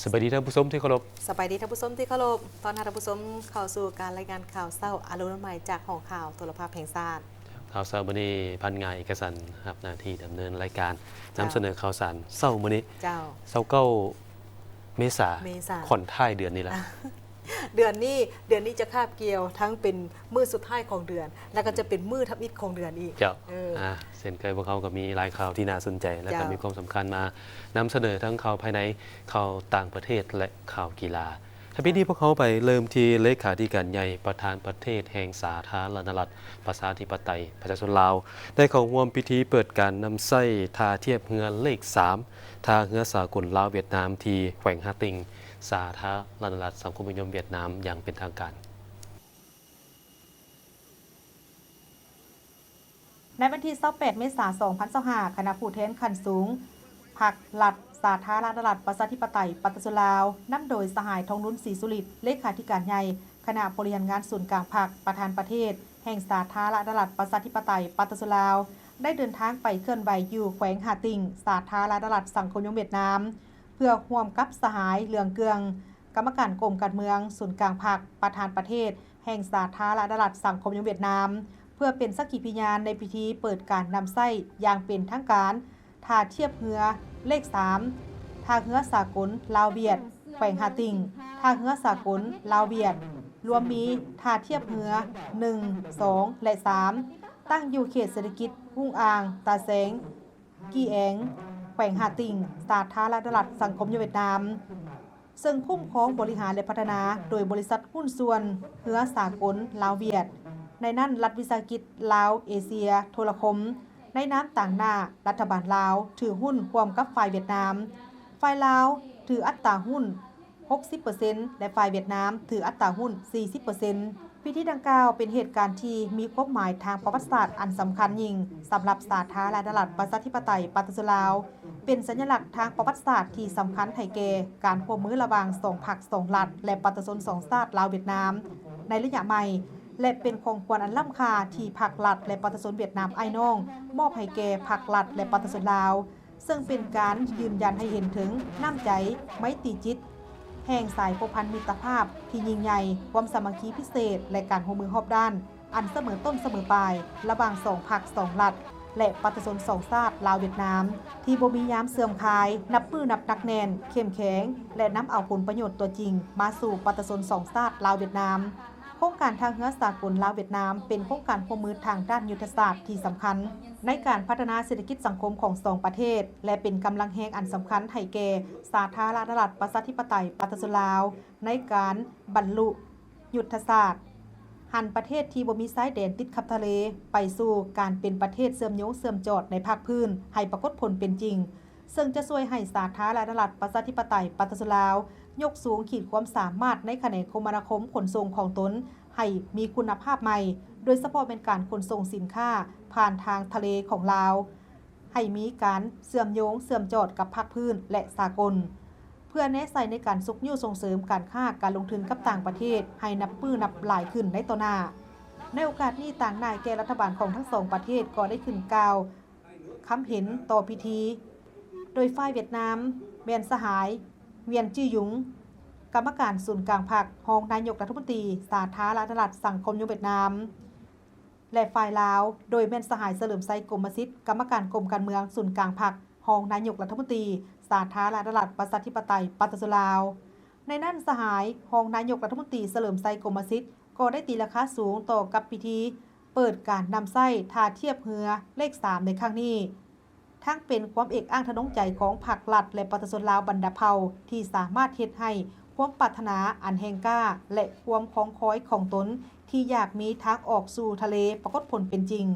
ສະບາຍດີທ່ານຜູ້ຊົມທີ່ເຄົາລົບ. ສະບາຍດີທ່ານຜູ້ຊົມທີ່ເຄົາລົບ. ຕ້ອນຮັບທ່ານຜູ້ຊົມເຂົ້າສູ່ການລາຍງານຂ່າວເຊົ້າອາລຸນໃໝ່ຈາກຫ້ອງຂ່າວໂທລະພາບແຫ່ງຊາດ. ຂ່າວເຊົ້າມື້ນີ້ ພັນງາເອກະສັນ ຮັບໜ້າທີ່ດຳເນີນລາຍການ ເຈົ້າ ນຳສະເໜີຂ່າວສານເຊົ້າມື້ນີ້ ເຈົ້າ ຊາວເກົ້າ ເມສາ ເມສາ ຂ້ອນທ້າຍເດືອນນີ້ລະ. ເດືອນນີ້ ເດືອນນີ້ຈະຄາບກ່ຽວທັງເປັນມື້ສຸດທ້າຍຂອງເດືອນ ແລ້ວກໍຈະເປັນມື້ທຳອິດຂອງເດືອນອີກ. ເຈົ້າ ເອີ ອ່າ ເຊັ່ນເຄີຍ ພວກເຮົາກໍມີຫຼາຍຂ່າວທີ່ໜ້າສົນໃຈ ແລ້ວກໍ ເຈົ້າ ມີຄວາມສຳຄັນມານຳສະເໜີ ທັງຂ່າວພາຍໃນ ຂ່າວຕ່າງປະເທດ ແລະ ຂ່າວກິລາ. ໃນປີນີ້ພວກເຮົາໄປເລີ່ມທີ່ເລຂາທິການໃຫຍ່ ປະທານປະເທດແຫ່ງສາທາລະນະລັດ ປະຊາທິປະໄຕ ປະຊາຊົນລາວ ໄດ້ເຂົ້າຮ່ວມພິທີເປີດການນຳໃຊ້ທ່າທຽບເຮືອເລກສາມ ທ່າເຮືອສາກົນລາວ-ຫວຽດນາມ ທີ່ແຂວງຮ່າຕິ່ງ ສາທາລະນະລັດສັງຄົມນິຍົມຫວຽດນາມ ຢ່າງເປັນທາງການ. ໃນວັນທີຊາວແປດ ເມສາ ສອງພັນຊາວຫ້າ ຄະນະຜູ້ແທນຂັ້ນສູງພັກລັດ ສາທາລະນະລັດ ປະຊາທິປະໄຕ ປະຊາຊົນລາວ ນຳໂດຍສະຫາຍ ທອງລຸນ ສີສຸລິດ ເລຂາທິການໃຫຍ່ ຄະນະບໍລິຫານງານສູນກາງພັກ ປະທານປະເທດແຫ່ງສາທາລະນະລັດ ປະຊາທິປະໄຕ ປະຊາຊົນລາວ ໄດ້ເດີນທາງໄປເຄື່ອນໄຫວຢູ່ແຂວງຮ່າຕິ່ງ ສາທາລະນະລັດສັງຄົມນິຍົມຫວຽດນາມ ເພື່ອຮ່ວມກັບສະຫາຍ ເຫຼືອງເກືອງ ກຳມະການກົມການເມືອງສູນກາງພັກ ປະທານປະເທດແຫ່ງສາທາລະນະລັດສັງຄົມນິຍົມຫວຽດນາມ ເພື່ອເປັນສັກຂີພິຍານໃນພິທີເປີດການນຳໃຊ້ຢ່າງເປັນທາງການ ທ່າທຽບເຮືອເລກສາມ ທ່າເຮືອສາກົນລາວ-ຫວຽດ ແຂວງຮ່າຕິ່ງ. ທ່າເຮືອສາກົນລາວ-ຫວຽດ ລວມມີທ່າທຽບເຮືອ ໜຶ່ງ ສອງ ແລະ ສາມ ຕັ້ງຢູ່ເຂດເສດຖະກິດຮຸ່ງອ່າງ ຕາແສງ ກີແອງ ແຂວງຮ່າຕິ່ງ ສາທາລະນະລັດສັງຄົມນິຍົມຫວຽດນາມ ເຊິ່ງຄຸ້ມຄອງບໍລິຫານ ແລະ ພັດທະນາໂດຍບໍລິສັດຫຸ້ນສ່ວນເຮືອສາກົນລາວ-ຫວຽດ ໃນນັ້ນລັດວິສາຫະກິດລາວເອເຊຍໂທລະຄົມ ໃນນາມຕາງໜ້າລັດຖະບານລາວ ຖືຫຸ້ນຮ່ວມກັບຝ່າຍຫວຽດນາມ. ຝ່າຍລາວຖືອັດຕາຫຸ້ນ ຫົກສິບເປີເຊັນ ແລະ ຝ່າຍຫວຽດນາມຖືອັດຕາຫຸ້ນ ສີ່ສິບເປີເຊັນ. ພິທີດັ່ງກ່າວເປັນເຫດການທີ່ມີຄວາມໝາຍທາງປະຫວັດສາດອັນສຳຄັນຍິ່ງສຳລັບສາທາລະນະລັດປະຊາທິປະໄຕປະຊາຊົນລາວ, ເປັນສັນຍະລັກທາງປະຫວັດສາດທີ່ສຳຄັນໃຫ້ແກ່ການຮ່ວມມືລະຫວ່າງສອງພັກສອງລັດ ແລະ ປະຊາຊົນສອງຊາດລາວ-ຫວຽດນາມໃນໄລຍະໃໝ່ ແລະ ເປັນຂອງຂວັນອັນລ້ຳຄ່າທີ່ພັກລັດ ແລະ ປະຊາຊົນຫວຽດນາມອ້າຍນ້ອງມອບໃຫ້ແກ່ພັກລັດ ແລະ ປະຊາຊົນລາວ. ເຊິ່ງເປັນການຢືນຢັນໃຫ້ເຫັນເຖິງນ້ຳໃຈໄມຕີຈິດ ແຫ່ງສາຍພົວພັນມິດຕະພາບທີ່ຍິ່ງໃຫຍ່, ຄວາມສາມັກຄີພິເສດ ແລະ ການຮ່ວມມືຮອບດ້ານອັນສະເໝີຕົ້ນສະເໝີປາຍ ລະຫວ່າງສອງພັກສອງລັດ ແລະ ປະຊາຊົນສອງຊາດລາວ-ຫວຽດນາມ ທີ່ບໍ່ມີຍາມເສື່ອມຄາຍ, ນັບມື້ນັບໜັກແໜ້ນ, ເຂັ້ມແຂງ ແລະ ນຳເອົາຜົນປະໂຫຍດຕົວຈິງມາສູ່ປະຊາຊົນສອງຊາດລາວ-ຫວຽດນາມ. ໂຄງການທ່າເຮືອສາກົນລາວ-ຫວຽດນາມ ເປັນໂຄງການຮ່ວມມືທາງດ້ານຍຸດທະສາດທີ່ສຳຄັນ ໃນການພັດທະນາເສດຖະກິດສັງຄົມຂອງສອງປະເທດ ແລະ ເປັນກຳລັງແຮງອັນສຳຄັນໃຫ້ແກ່ສາທາລະນະລັດປະຊາທິປະໄຕປະຊາຊົນລາວ ໃນການບັນລຸຍຸດທະສາດ ຫັນປະເທດທີ່ບໍ່ມີຊາຍແດນຕິດກັບທະເລ ໄປສູ່ການເປັນປະເທດເຊື່ອມໂຍງເຊື່ອມຈອດໃນພາກພື້ນໃຫ້ປາກົດຜົນເປັນຈິງ. ເຊິ່ງຈະຊ່ວຍໃຫ້ສາທາລະນະລັດປະຊາທິປະໄຕປະຊາຊົນລາວ ຍົກສູງຂີດຄວາມສາມາດໃນຂະແໜງຄົມມະນາຄົມຂົນສົ່ງຂອງຕົນໃຫ້ມີຄຸນນະພາບໃໝ່, ໂດຍສະເພາະແມ່ນການຂົນສົ່ງສິນຄ້າຜ່ານທາງທະເລຂອງລາວ ໃຫ້ມີການເຊື່ອມໂຍງເຊື່ອມຈອດກັບພາກພື້ນ ແລະ ສາກົນ, ເພື່ອແນໃສ່ໃນການຊຸກຍູ້ສົ່ງເສີມການຄ້າການລົງທຶນກັບຕ່າງປະເທດໃຫ້ນັບມື້ນັບຫຼາຍຂຶ້ນໃນຕໍ່ໜ້າ. ໃນໂອກາດນີ້, ຕາງໜ້າແກ່ລັດຖະບານຂອງທັງສອງປະເທດກໍໄດ້ຂຶ້ນກ່າວ ຄຳເຫັນຕໍ່ພິທີ ໂດຍຝ່າຍຫວຽດນາມ ແມ່ນສະຫາຍ ຫວຽນ ຈື່ຍຸງ ກຳມະການສູນກາງພັກ, ຮອງນາຍົກລັດຖະມົນຕີສາທາລະນະລັດສັງຄົມນິຍົມຫວຽດນາມ ແລະ ຝ່າຍລາວ ໂດຍແມ່ນສະຫາຍ ສະເຫຼີມໄຊ ກົມມະສິດ ກຳມະການກົມການເມືອງສູນກາງພັກ, ຮອງນາຍົກລັດຖະມົນຕີສາທາລະນະລັດປະຊາທິປະໄຕປະຊາຊົນລາວ. ໃນນັ້ນ ສະຫາຍ ຮອງນາຍົກລັດຖະມົນຕີ ສະເຫຼີມໄຊ ກົມມະສິດ ກໍໄດ້ຕີລາຄາສູງຕໍ່ກັບພິທີ ເປີດການນຳໃຊ້ທ່າທຽບເຮືອເລກສາມໃນຄັ້ງນີ້ ທັງເປັນຄວາມເອກອ້າງທະນົງໃຈຂອງພັກລັດ ແລະ ປະຊາຊົນລາວບັນດາເຜົ່າ ທີ່ສາມາດເຮັດໃຫ້ຄວາມປາດຖະໜາອັນແຮງກ້າ ແລະ ຄວາມຄອງຄອຍຂອງຕົນທີ່ຢາກມີທາງອອກສູ່ທະເລປາກົດຜົນເປັນຈິງ.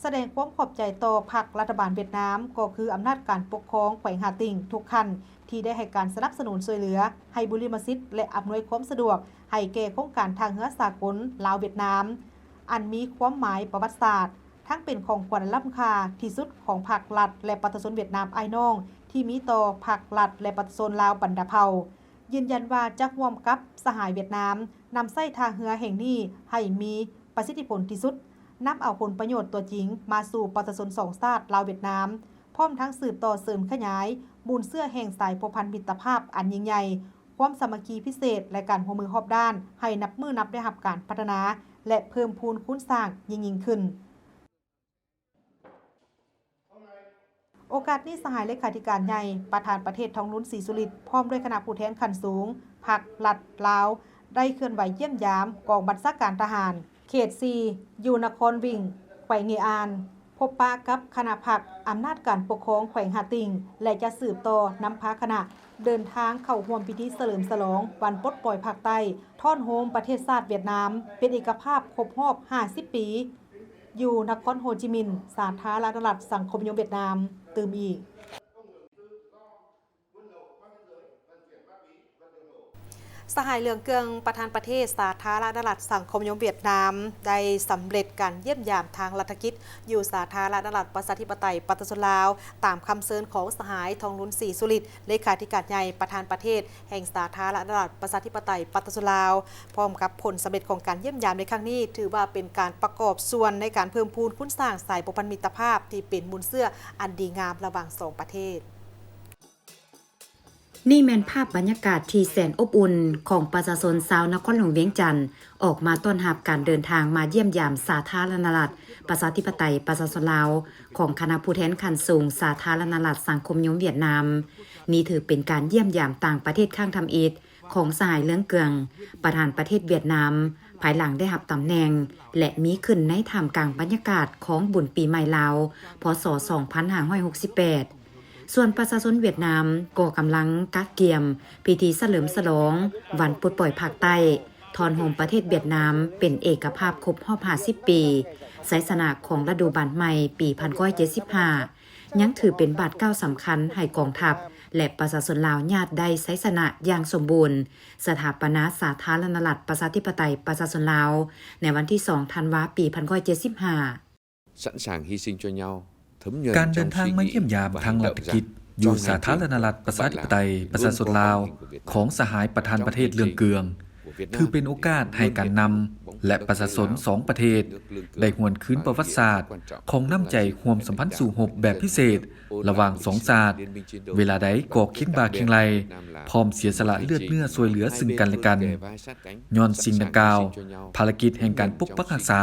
ສະແດງຄວາມຂອບໃຈຕໍ່ພັກລັດຖະບານຫວຽດນາມ ກໍຄືອຳນາດການປົກຄອງແຂວງຮ່າຕິ່ງທຸກຂັ້ນ ທີ່ໄດ້ໃຫ້ການສະໜັບສະໜູນຊ່ວຍເຫຼືອໃຫ້ບຸລິມະສິດ ແລະ ອຳນວຍຄວາມສະດວກໃຫ້ແກ່ໂຄງການທ່າເຮືອສາກົນລາວ-ຫວຽດນາມ ອັນມີຄວາມໝາຍປະຫວັດສາດ ທັງເປັນຂອງຂວັນອັນລ້ຳຄ່າທີ່ສຸດຂອງພັກລັດ ແລະ ປະຊາຊົນຫວຽດນາມອ້າຍນ້ອງ ທີ່ມີຕໍ່ພັກລັດ ແລະ ປະຊາຊົນລາວບັນດາເຜົ່າ. ຢືນຢັນວ່າຈະຮ່ວມກັບສະຫາຍຫວຽດນາມ ນຳໃຊ້ທ່າເຮືອແຫ່ງນີ້ໃຫ້ມີປະສິດທິຜົນທີ່ສຸດ, ນຳເອົາຜົນປະໂຫຍດຕົວຈິງມາສູ່ປະຊາຊົນສອງຊາດລາວ-ຫວຽດນາມ, ພ້ອມທັງສືບຕໍ່ເສີມຂະຫຍາຍ ມູນເຊື້ອແຫ່ງສາຍພົວພັນມິດຕະພາບອັນຍິ່ງໃຫຍ່, ຄວາມສາມັກຄີພິເສດ ແລະ ການຮ່ວມມືຮອບດ້ານ ໃຫ້ນັບມື້ນັບໄດ້ຮັບການພັດທະນາ ແລະ ເພີ່ມພູນຄູນສ້າງຍິ່ງໆຂຶ້ນ. ໂອກາດນີ້ ສະຫາຍເລຂາທິການໃຫຍ່ ປະທານປະເທດ ທອງລຸນ ສີສຸລິດ ພ້ອມດ້ວຍຄະນະຜູ້ແທນຂັ້ນສູງ ພັກລັດລາວ ໄດ້ເຄື່ອນໄຫວຢ້ຽມຢາມກອງບັນຊາການທະຫານ ເຂດສີ່ ຢູ່ນະຄອນວິງ ແຂວງເງອານ, ພົບປະກັບຄະນະພັກອຳນາດການປົກຄອງແຂວງຫາຕິ່ງ ແລະ ຈະສືບຕໍ່ນຳພາຄະນະເດີນທາງເຂົ້າຮ່ວມພິທີສະເຫຼີມສະຫຼອງວັນປົດປ່ອຍພາກໃຕ້ ທ້ອນໂຮມປະເທດຊາດຫວຽດນາມ ເປັນເອກະພາບຄົບຮອບຫ້າສິບປີ ຢູ່ນະຄອນໂຮຈິມິນ ສາທາລະນະລັດສັງຄົມນິຍົມຫວຽດນາມ ຕື່ມອີກ. ສະຫາຍ ເຫຼືອງເກືອງ ປະທານປະເທດສາທາລະນະລັດສັງຄົມນິຍົມຫວຽດນາມ ໄດ້ສຳເລັດການຢ້ຽມຢາມທາງລັດຖະກິດ ຢູ່ສາທາລະນະລັດປະຊາທິປະໄຕປະຊາຊົນລາວ ຕາມຄຳເຊີນຂອງສະຫາຍ ທອງລຸນ ສີສຸລິດ ເລຂາທິການໃຫຍ່ ປະທານປະເທດແຫ່ງສາທາລະນະລັດປະຊາທິປະໄຕປະຊາຊົນລາວ. ພ້ອມກັບຜົນສຳເລັດຂອງການຢ້ຽມຢາມໃນຄັ້ງນີ້ ຖືວ່າເປັນການປະກອບສ່ວນໃນການເພີ່ມພູນຄູນສ້າງສາຍພົວພັນມິດຕະພາບທີ່ເປັນມູນເຊື້ອອັນດີງາມລະຫວ່າງສອງປະເທດ. ນີ້ແມ່ນພາບບັນຍາກາດທີ່ແສນອົບອຸ່ນຂອງປະຊາຊົນຊາວນະຄອນຫຼວງວຽງຈັນ ອອກມາຕ້ອນຮັບການເດີນທາງມາຢ້ຽມຢາມສາທາລະນະລັດປະຊາທິປະໄຕປະຊາຊົນລາວ ຂອງຄະນະຜູ້ແທນຂັ້ນສູງສາທາລະນະລັດສັງຄົມນິຍົມຫວຽດນາມ. ນີ້ຖືເປັນການຢ້ຽມຢາມຕ່າງປະເທດຄັ້ງທຳອິດ ຂອງສະຫາຍ ເຫຼືອງເກືອງ ປະທານປະເທດຫວຽດນາມ ພາຍຫຼັງໄດ້ຮັບຕຳແໜ່ງ ແລະ ມີຂຶ້ນໃນທ່າມກາງບັນຍາກາດຂອງບຸນປີໃໝ່ລາວ ພ.ສ. ສອງພັນຫ້າຮ້ອຍຫົກສິບແປດ. ສ່ວນປະຊາຊົນຫວຽດນາມກໍກຳລັງກະກຽມພິທີສະເຫຼີມສະຫຼອງວັນປົດປ່ອຍພາກໃຕ້ ທ້ອນໂຮມປະເທດຫວຽດນາມເປັນເອກະພາບຄົບຮອບຫ້າສິບປີ, ໄຊຊະນະຂອງລະດູບານໃໝ່ປີພັນເກົ້າຮ້ອຍເຈັດສິບຫ້າ ຍັງຖືເປັນບາດກ້າວສຳຄັນໃຫ້ກອງທັບ ແລະ ປະຊາຊົນລາວຍາດໄດ້ໄຊຊະນະຢ່າງສົມບູນ, ສະຖາປະນາສາທາລະນະລັດປະຊາທິປະໄຕປະຊາຊົນລາວ ໃນວັນທີສອງທັນວາ ປີພັນເກົ້າຮ້ອຍເຈັດສິບຫ້າ. ການເດີນທາງມາຢ້ຽມຢາມທາງລັດຖະກິດຢູ່ສາທາລະນະລັດປະຊາທິປະໄຕປະຊາຊົນລາວ ຂອງສະຫາຍປະທານປະເທດ ເຫຼືອງເກືອງ ຖືເປັນໂອກາດໃຫ້ການນຳ ແລະ ປະຊາຊົນສອງປະເທດ ໄດ້ຫວນຄືນປະຫວັດສາດຂອງນ້ຳໃຈຮ່ວມສຳພັນສູ້ຮົບແບບພິເສດລະຫວ່າງສອງຊາດ, ເວລາໃດກໍຄຽງບ່າຄຽງໄຫຼ່ ພ້ອມເສຍສະຫຼະເລືອດເນື້ອຊ່ວຍເຫຼືອຊຶ່ງກັນແລະກັນ. ຍ້ອນສິ່ງດັ່ງກ່າວ, ພາລະກິດແຫ່ງການປົກປັກຮັກສາ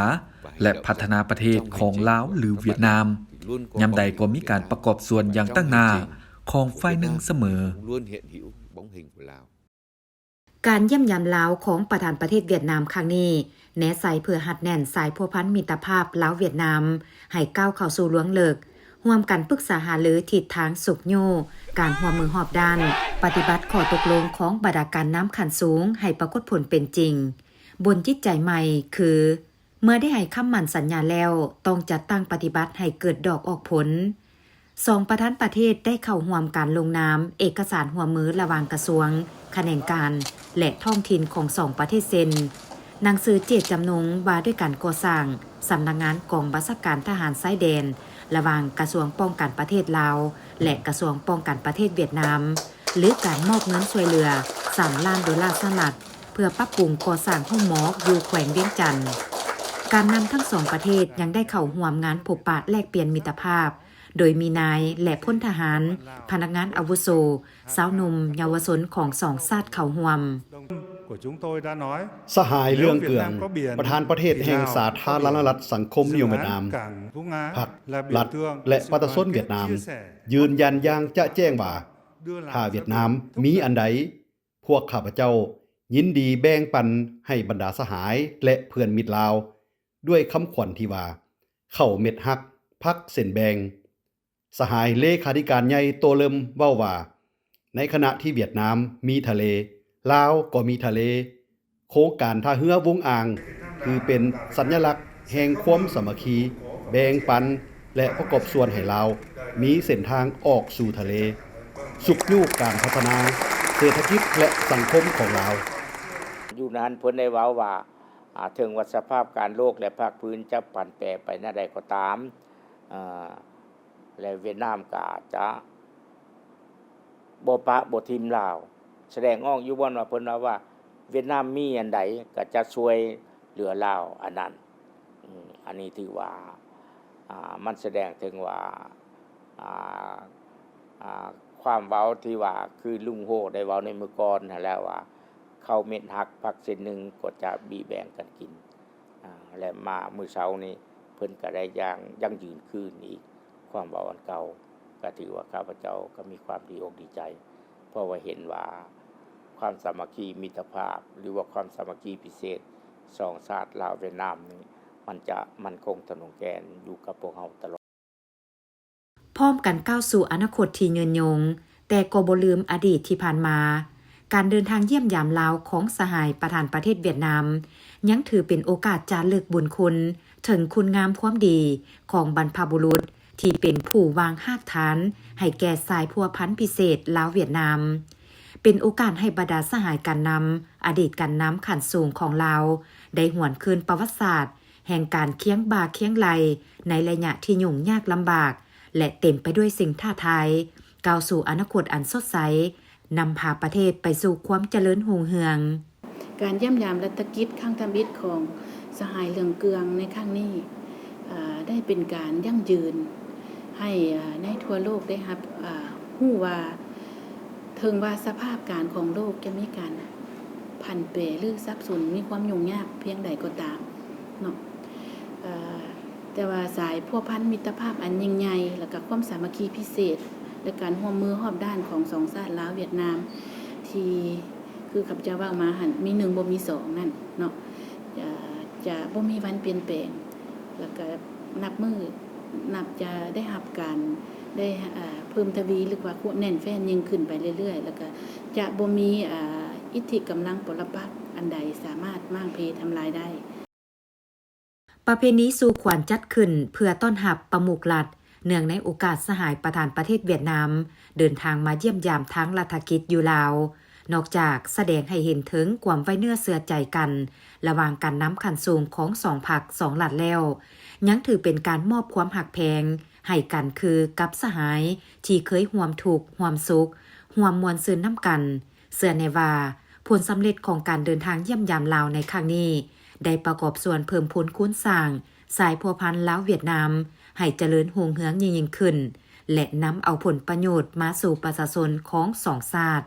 ແລະ ພັດທະນາປະເທດຂອງລາວ ຫຼື ຫວຽດນາມ ຍາມໃດກໍມີການປະກອບສ່ວນຢ່າງຕັ້ງໜ້າຂອງຝ່າຍໜຶ່ງສະເໝີ. ການຢ້ຽມຢາມລາວຂອງປະທານປະເທດຫວຽດນາມຄັ້ງນີ້ ແນໃສ່ເພື່ອຮັດແໜ້ນສາຍພົວພັນມິດຕະພາບລາວ-ຫວຽດນາມໃຫ້ກ້າວເຂົ້າສູ່ລວງເລິກ, ຮ່ວມກັນປຶກສາຫາລືທິດທາງຊຸກຍູ້ການຮ່ວມມືຮອບດ້ານ, ປະຕິບັດຂໍ້ຕົກລົງຂອງບັນດາການນຳຂັ້ນສູງໃຫ້ປາກົດຜົນເປັນຈິງ, ບົນຈິດໃຈໃໝ່ຄື ເມື່ອໄດ້ໃຫ້ຄຳໝັ້ນສັນຍາແລ້ວ, ຕ້ອງຈັດຕັ້ງປະຕິບັດໃຫ້ເກີດດອກອອກຜົນ. ສອງປະທານປະເທດໄດ້ເຂົ້າຮ່ວມການລົງນາມເອກະສານຮ່ວມມືລະຫວ່າງກະຊວງ, ຂະແໜງການ ແລະ ທ້ອງຖິ່ນຂອງສອງປະເທດ ເຊັ່ນ: ໜັງສືເຈດຈຳນົງວ່າດ້ວຍການກໍ່ສ້າງສຳນັກງານກອງບັນຊາການທະຫານຊາຍແດນ ລະຫວ່າງກະຊວງປ້ອງກັນປະເທດລາວ ແລະ ກະຊວງປ້ອງກັນປະເທດຫວຽດນາມ ຫຼື ການມອບເງິນຊ່ວຍເຫຼືອສາມລ້ານໂດລາສະຫະລັດ ເພື່ອປັບປຸງກໍ່ສ້າງໂຮງໝໍຢູ່ແຂວງວຽງຈັນ. ການນຳທັງສອງປະເທດຍັງໄດ້ເຂົ້າຮ່ວມງານພົບປະແລກປ່ຽນມິດຕະພາບ ໂດຍມີນາຍ ແລະ ພົນທະຫານ, ພະນັກງານອາວຸໂສ, ຊາວໜຸ່ມ, ເຍົາວະຊົນຂອງສອງຊາດເຂົ້າຮ່ວມ. ສະຫາຍ ເຫຼືອງເກືອງ ປະທານປະເທດແຫ່ງສາທາລະນະລັດສັງຄົມນິຍົມຫວຽດນາມ, ພັກ, ລັດ ແລະ ປະຊາຊົນຫວຽດນາມ ຢືນຢັນຢ່າງຈະແຈ້ງວ່າ ຖ້າຫວຽດນາມມີອັນໃດ, ພວກຂ້າພະເຈົ້າຍິນດີແບ່ງປັນໃຫ້ບັນດາສະຫາຍ ແລະ ເພື່ອນມິດລາວ ດ້ວຍຄຳຂວັນທີ່ວ່າ ເຂົ້າເມັດຮັກ, ຜັກເສັ້ນແບ່ງ. ສະຫາຍເລຂາທິການໃຫຍ່ ໂຕເລິມ ເວົ້າວ່າ ໃນຂະນະທີ່ຫວຽດນາມມີທະເລ, ລາວກໍມີທະເລ. ໂຄງການທ່າເຮືອວຸ້ງອ່າງ ຖືເປັນສັນຍະລັກແຫ່ງຄວາມສາມັກຄີ, ແບ່ງປັນ ແລະ ປະກອບສ່ວນໃຫ້ລາວມີເສັ້ນທາງອອກສູ່ທະເລ, ຊຸກຍູ້ການພັດທະນາເສດຖະກິດ ແລະ ສັງຄົມຂອງລາວ. ຢູ່ນັ້ນເພິ່ນໄດ້ເວົ້າວ່າ ອາ ເຖິງວ່າສະພາບການໂລກ ແລະ ພາກພື້ນຈະຜັນແປໄປແນວໃດກໍຕາມ, ເອີ ແລະ ຫວຽດນາມກໍອາດຈະບໍ່ປະບໍ່ຖິ້ມລາວ, ສະແດງອອກຢູ່ບ່ອນວ່າເພິ່ນເວົ້າວ່າ ຫວຽດນາມມີອັນໃດກໍຈະຊ່ວຍເຫຼືອລາວອັນນັ້ນ. ອາ ອັນນີ້ຖືວ່າ ອາ ມັນສະແດງເຖິງວ່າ ອາ ອາ ຄວາມເວົ້າທີ່ວ່າ ຄືລຸງໂຮໄດ້ເວົ້າໃນມື້ກ່ອນຫັ້ນແຫຼະວ່າ ເຂົ້າເມັດຫັກ ຜັກເສັ້ນໜຶ່ງກໍຈະບີແບ່ງກັນກິນ. ອາ ແລະ ມາມື້ເຊົ້ານີ້ ເພິ່ນກໍໄດ້ຢ່າງຢັ້ງຢືນຄືນອີກ ຄວາມເວົ້າອັນເກົ່າ. ກໍຖືວ່າຂ້າພະເຈົ້າກໍມີຄວາມດີອົກດີໃຈ ເພາະວ່າເຫັນວ່າຄວາມສາມັກຄີມິດຕະພາບ ຫຼືວ່າຄວາມສາມັກຄີພິເສດສອງຊາດລາວຫວຽດນາມນີ້ ມັນຈະໝັ້ນຄົງທະນົງແກ່ນຢູ່ກັບພວກເຮົາຕະຫຼອດ. ພ້ອມກັນກ້າວສູ່ອະນາຄົດທີ່ຍືນຍົງ, ແຕ່ກໍບໍ່ລືມອະດີດທີ່ຜ່ານມາ. ການເດີນທາງຢ້ຽມຢາມລາວຂອງສະຫາຍປະທານປະເທດຫວຽດນາມ ຍັງຖືເປັນໂອກາດຈາລຶກບຸນຄຸນເຖິງຄຸນງາມຄວາມດີຂອງບັນພະບຸລຸດ ທີ່ເປັນຜູ້ວາງຮາກຖານໃຫ້ແກ່ສາຍພົວພັນພິເສດລາວຫວຽດນາມ, ເປັນໂອກາດໃຫ້ບັນດາສະຫາຍການນຳ, ອະດີດການນຳຂັ້ນສູງຂອງລາວ ໄດ້ຫວນຄືນປະຫວັດສາດ ແຫ່ງການຄຽງບ່າຄຽງໄຫຼ່ໃນໄລຍະທີ່ຫຍຸ້ງຍາກລຳບາກ ແລະ ເຕັມໄປດ້ວຍສິ່ງທ້າທາຍ ກ້າວສູ່ອະນາຄົດອັນສົດໃສ, ນຳພາປະເທດໄປສູ່ຄວາມຈະເລີນຮຸ່ງເຮືອງ. ການຢ້ຽມຢາມລັດຖະກິດຄັ້ງທຳອິດຂອງສະຫາຍເຫຼືອງເກືອງໃນຄັ້ງນີ້ ເອີ ໄດ້ເປັນການຢັ້ງຢືນໃຫ້ ເອີ ໃນທົ່ວໂລກໄດ້ຮັບ ເອີ ຮູ້ວ່າ ເຖິງວ່າສະພາບການຂອງໂລກຈະມີການຜັນແປ ຫຼື ສັບສົນ ມີຄວາມຫຍຸ້ງຍາກພຽງໃດກໍຕາມເນາະ ເອີ ແຕ່ວ່າສາຍພົວພັນມິດຕະພາບອັນຍິ່ງໃຫຍ່ ແລະ ກະຄວາມສາມັກຄີພິເສດ ແລະ ການຮ່ວມມືຮອບດ້ານຂອງສອງຊາດລາວຫວຽດນາມ ທີ່ ຄືຂ້າພະເຈົ້າເວົ້າມາຫັ້ນ ມີໜຶ່ງບໍ່ມີສອງນັ້ນເນາະ ຈະ ຈະບໍ່ມີວັນປ່ຽນແປງ ແລ້ວກະນັບມື້ ນັບຈະໄດ້ຮັບການ ໄດ້ ເອີ ເພີ່ມທະວີ ຫຼືວ່າແໜ້ນແຟ້ນຍິ່ງຂຶ້ນໄປເລື້ອຍໆ ແລ້ວກະຈະບໍ່ມີ ເອີ ອິດທິກຳລັງປໍລະປັກອັນໃດສາມາດມ້າງເພທຳລາຍໄດ້. ປະເພນີສູ່ຂວັນຈັດຂຶ້ນເພື່ອຕ້ອນຮັບປະມຸກລັດ ເນື່ອງໃນໂອກາດສະຫາຍປະທານປະເທດຫວຽດນາມເດີນທາງມາຢ້ຽມຢາມທາງລັດຖະກິດຢູ່ລາວ, ນອກຈາກສະແດງໃຫ້ເຫັນເຖິງຄວາມໄວ້ເນື້ອເຊື່ອໃຈກັນລະຫວ່າງການນຳຂັ້ນສູງຂອງສອງພັກສອງລັດແລ້ວ, ຍັງຖືເປັນການມອບຄວາມຮັກແພງໃຫ້ກັນຄືກັບສະຫາຍທີ່ເຄີຍຮ່ວມທຸກຮ່ວມສຸກ, ຮ່ວມມ່ວນຊື່ນນຳກັນ. ເຊື່ອແນ່ວ່າ ຜົນສຳເລັດຂອງການເດີນທາງຢ້ຽມຢາມລາວໃນຄັ້ງນີ້ ໄດ້ປະກອບສ່ວນເພີ່ມພູນຄູນສ້າງສາຍພົວພັນລາວຫວຽດນາມໃຫ້ຈະເລີນຮຸ່ງເຮືອງຍິ່ງໆຂຶ້ນ ແລະ ນຳເອົາຜົນປະໂຫຍດມາສູ່ປະຊາຊົນຂອງສອງຊາດ.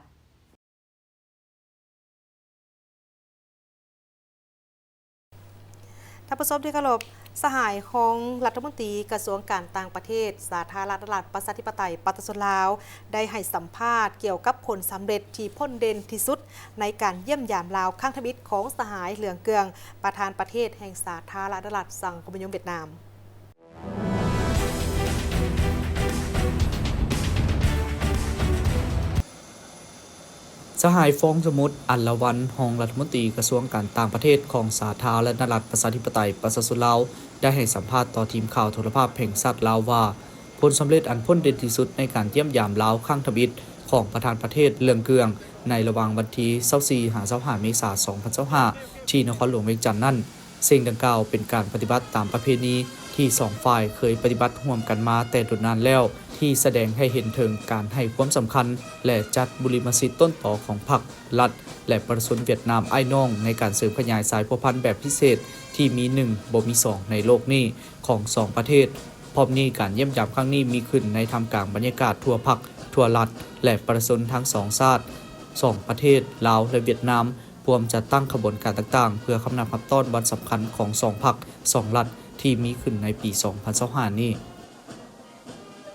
ທ່ານຜູ້ຊົມທີ່ເຄົາລົບ, ສະຫາຍຮອງລັດຖະມົນຕີກະຊວງການຕ່າງປະເທດ ສາທາລະນະລັດ ປະຊາທິປະໄຕ ປະຊາຊົນລາວ ໄດ້ໃຫ້ສຳພາດກ່ຽວກັບຜົນສຳເລັດທີ່ພົ້ນເດັ່ນທີ່ສຸດໃນການຢ້ຽມຢາມລາວຄັ້ງທຳອິດຂອງສະຫາຍເຫຼືອງເກືອງ ປະທານປະເທດແຫ່ງສາທາລະນະລັດສັງຄົມນິຍົມຫວຽດນາມ. ສະຫາຍ ຟອງສະໝຸດ ອັນລະວັນ ຮອງລັດຖະມົນຕີກະຊວງການຕ່າງປະເທດຂອງສາທາລະນະລັດ ປະຊາທິປະໄຕ ປະຊາຊົນລາວ ໄດ້ໃຫ້ສຳພາດຕໍ່ທີມຂ່າວໂທລະພາບແຫ່ງຊາດລາວວ່າ ຜົນສຳເລັດອັນພົ້ນເດັ່ນທີ່ສຸດໃນການຢ້ຽມຢາມລາວຄັ້ງທຳອິດຂອງປະທານປະເທດເຫຼືອງເກືອງ ໃນລະຫວ່າງວັນທີຊາວສີ່ ຫາ ຊາວຫ້າ ເມສາ ສອງພັນຊາວຫ້າ ທີ່ນະຄອນຫຼວງວຽງຈັນນັ້ນ, ສິ່ງດັ່ງກ່າວເປັນການປະຕິບັດຕາມປະເພນີທີ່ສອງຝ່າຍເຄີຍປະຕິບັດຮ່ວມກັນມາແຕ່ດົນນານແລ້ວ, ທີ່ສະແດງໃຫ້ເຫັນເຖິງການໃຫ້ຄວາມສຳຄັນ ແລະ ຈັດບຸລິມະສິດຕົ້ນຕໍຂອງພັກ, ລັດ ແລະ ປະຊາຊົນຫວຽດນາມອ້າຍນ້ອງ ໃນການເສີມຂະຫຍາຍສາຍພົວພັນແບບພິເສດທີ່ມີໜຶ່ງບໍ່ມີສອງໃນໂລກນີ້ຂອງສອງປະເທດ. ພ້ອມນີ້, ການຢ້ຽມຢາມຄັ້ງນີ້ມີຂຶ້ນໃນທ່າມກາງບັນຍາກາດທົ່ວພັກ, ທົ່ວລັດ ແລະ ປະຊາຊົນທັງສອງຊາດ, ສອງປະເທດ, ລາວ ແລະ ຫວຽດນາມ, ພວມຈັດຕັ້ງຂະບວນການຕ່າງໆ ເພື່ອຄຳນັບຮັບຕ້ອນວັນສຳຄັນຂອງສອງພັກ, ສອງລັດ ທີ່ມີຂຶ້ນໃນປີສອງພັນຊາວຫ້ານີ້.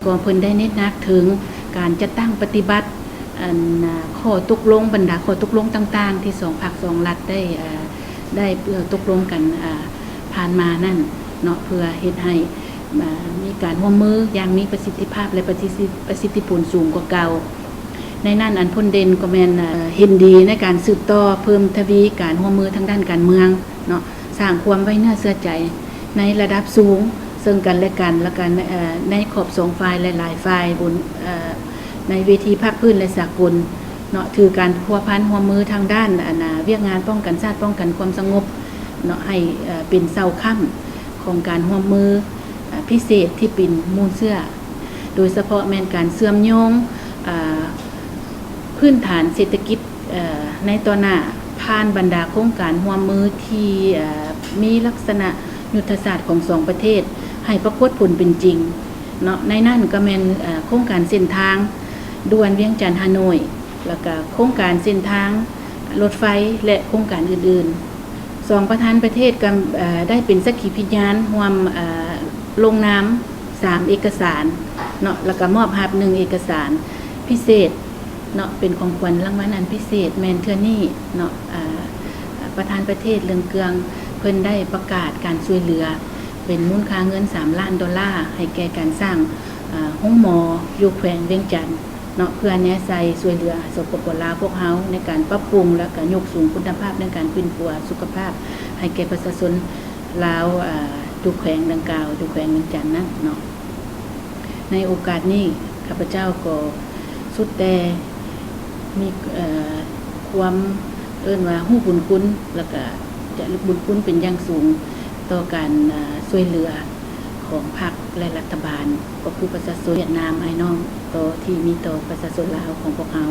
ກໍເພິ່ນໄດ້ເນັ້ນໜັກເຖິງການຈັດຕັ້ງປະຕິບັດ ອັນ ຂໍ້ຕົກລົງ, ບັນດາຂໍ້ຕົກລົງຕ່າງໆ ທີ່ສອງພັກສອງລັດໄດ້ ເອີ ໄດ້ຕົກລົງກັນ ເອີ ຜ່ານມານັ້ນເນາະ, ເພື່ອເຮັດໃຫ້ ເອີ ມີການຮ່ວມມືຢ່າງມີປະສິດທິພາບ ແລະ ປະສິດທິ ປະສິດທິຜົນສູງກວ່າເກົ່າ. ໃນນັ້ນອັນພົ້ນເດັ່ນກໍແມ່ນ ເອີ ເຫັນດີໃນການສືບຕໍ່ເພີ່ມທະວີການຮ່ວມມືທາງດ້ານການເມືອງເນາະ, ສ້າງຄວາມໄວ້ເນື້ອເຊື່ອໃຈໃນລະດັບສູງເຊິ່ງກັນແລະກັນ ແລະ ກະ ເອີ ໃນຂອບສອງຝ່າຍ ແລະ ຫຼາຍຝ່າຍບົນ ເອີ ໃນເວທີພາກພື້ນ ແລະ ສາກົນເນາະ, ຖືການພົວພັນຮ່ວມມືທາງດ້ານ ອັນ ອາ ວຽກງານປ້ອງກັນຊາດ, ປ້ອງກັນຄວາມສະຫງົບເນາະ, ໃຫ້ ເອີ ເປັນເສົາຄ້ຳຂອງການຮ່ວມມື ເອີ ພິເສດທີ່ເປັນມູນເຊື້ອ ໂດຍສະເພາະແມ່ນການເຊື່ອມໂຍງ ເອີ ພື້ນຖານເສດຖະກິດ ເອີ ໃນຕໍ່ໜ້າ ຜ່ານບັນດາໂຄງການຮ່ວມມືທີ່ ເອີ ມີລັກສະນະຍຸດທະສາດຂອງສອງປະເທດໃຫ້ປາກົດຜົນເປັນຈິງເນາະ, ໃນນັ້ນກໍແມ່ນ ເອີ ໂຄງການເສັ້ນທາງ ດ່ວນວຽງຈັນ-ຮ່າໂນ້ຍ ແລ້ວກະໂຄງການເສັ້ນທາງລົດໄຟ ແລະ ໂຄງການອື່ນໆ. ສອງປະທານປະເທດກໍ ເອີ່ ໄດ້ເປັນສັກຂີພິຍານຮ່ວມ ເອີ່ ລົງນາມສາມເອກະສານເນາະ ແລ້ວກໍມອບຮັບໜຶ່ງເອກະສານພິເສດເນາະ ເປັນຂອງຂວັນລາງວັນອັນພິເສດ. ແມ່ນເທື່ອນີ້ເນາະ ເອີ່ ປະທານປະເທດເລື່ອງເກືອງ ເພິ່ນໄດ້ປະກາດການຊ່ວຍເຫຼືອເປັນມູນຄ່າເງິນສາມລ້ານໂດລາ ໃຫ້ແກ່ການສ້າງ ເອີ່ ໂຮງໝໍຢູ່ແຂວງວຽງຈັນເນາະ ເພື່ອແນໃສ່ຊ່ວຍເຫຼືອ ສປປ ລາວ ພວກເຮົາໃນການປັບປຸງ ແລະ ກະຍົກສູງຄຸນນະພາບໃນການປິ່ນປົວສຸຂະພາບໃຫ້ແກ່ປະຊາຊົນລາວ ເອີ່ ຢູ່ແຂວງດັ່ງກ່າວ ຢູ່ແຂວງວຽງຈັນນັ້ນເນາະ. ໃນໂອກາດນີ້ ຂ້າພະເຈົ້າກໍສຸດແຕ່ມີ ເອີ່ ຄວາມ ເອີ້ນວ່າຮູ້ບຸນຄຸນ ແລ້ວກະຈະລຶກບຸນຄຸນເປັນຢ່າງສູງຕໍ່ການ ເອີ່ ຊ່ວຍເຫຼືອຂອງພັກ ແລະ ລັດຖະບານ ກໍຄືປະຊາຊົນຫວຽດນາມອ້າຍນ້ອງ ຕໍ່ທີ່ມີຕໍ່ປະຊາຊົນລາວຂອງພວກເຮົາ.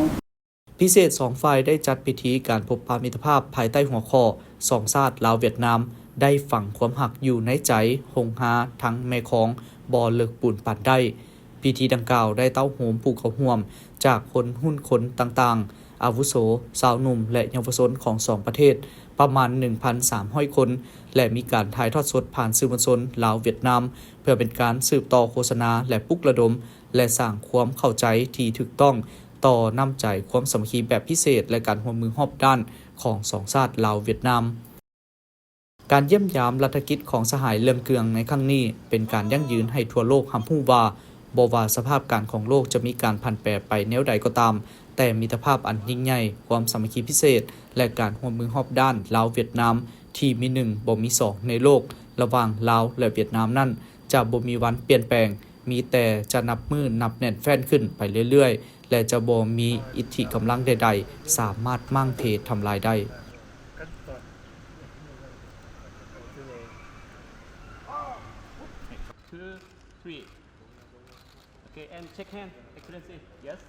ພິເສດສອງຝ່າຍໄດ້ຈັດພິທີການພົບປະມິດຕະພາບພາຍໃຕ້ຫົວຂໍ້ ສອງຊາດລາວ-ຫວຽດນາມ ໄດ້ຝັງຄວາມຮັກຢູ່ໃນໃຈ ຮົງຮາທັງແມ່ຄອງ ບໍ່ເລິກປູນປານໄດ້. ພິທີດັ່ງກ່າວໄດ້ເຕົ້າໂຮມຜູ້ເຂົ້າຮ່ວມຈາກຄົນຮຸ່ນຄົນຕ່າງໆ ອາວຸໂສ, ຊາວໜຸ່ມ ແລະ ເຍົາວະຊົນຂອງສອງປະເທດປະມານໜຶ່ງພັນສາມຮ້ອຍຄົນ ແລະ ມີການຖ່າຍທອດສົດຜ່ານສື່ມວນຊົນລາວ-ຫວຽດນາມ ເພື່ອເປັນການສືບຕໍ່ໂຄສະນາ ແລະ ປຸກລະດົມ ແລະ ສ້າງຄວາມເຂົ້າໃຈທີ່ຖືກຕ້ອງຕໍ່ນ້ຳໃຈຄວາມສາມັກຄີແບບພິເສດ ແລະ ການຮ່ວມມືຮອບດ້ານຂອງສອງຊາດລາວ-ຫວຽດນາມ. ການຢ້ຽມຢາມລັດຖະກິດຂອງສະຫາຍເລື່ອງເກືອງໃນຄັ້ງນີ້ ເປັນການຢັ້ງຢືນໃຫ້ທົ່ວໂລກຮັບຮູ້ວ່າ ບໍ່ວ່າສະພາບການຂອງໂລກຈະມີການຜັນແປໄປແນວໃດກໍຕາມ, ແຕ່ມິດຕະພາບອັນຍິ່ງໃຫຍ່, ຄວາມສາມັກຄີພິເສດ ແລະ ການຮ່ວມມືຮອບດ້ານລາວ-ຫວຽດນາມ ທີ່ມີໜຶ່ງບໍ່ມີສອງໃນໂລກ ລະຫວ່າງລາວ ແລະ ຫວຽດນາມນັ້ນ ຈະບໍ່ມີວັນປ່ຽນແປງ, ມີແຕ່ຈະນັບມື້ນັບແໜ້ນແຟ້ນຂຶ້ນໄປເລື້ອຍໆ ແລະ ຈະບໍ່ມີອິດທິກຳລັງໃດໆ ສາມາດມ້າງເທທຳລາຍໄດ້. Two, three. Okay, and shake hand, Excellency. Yes.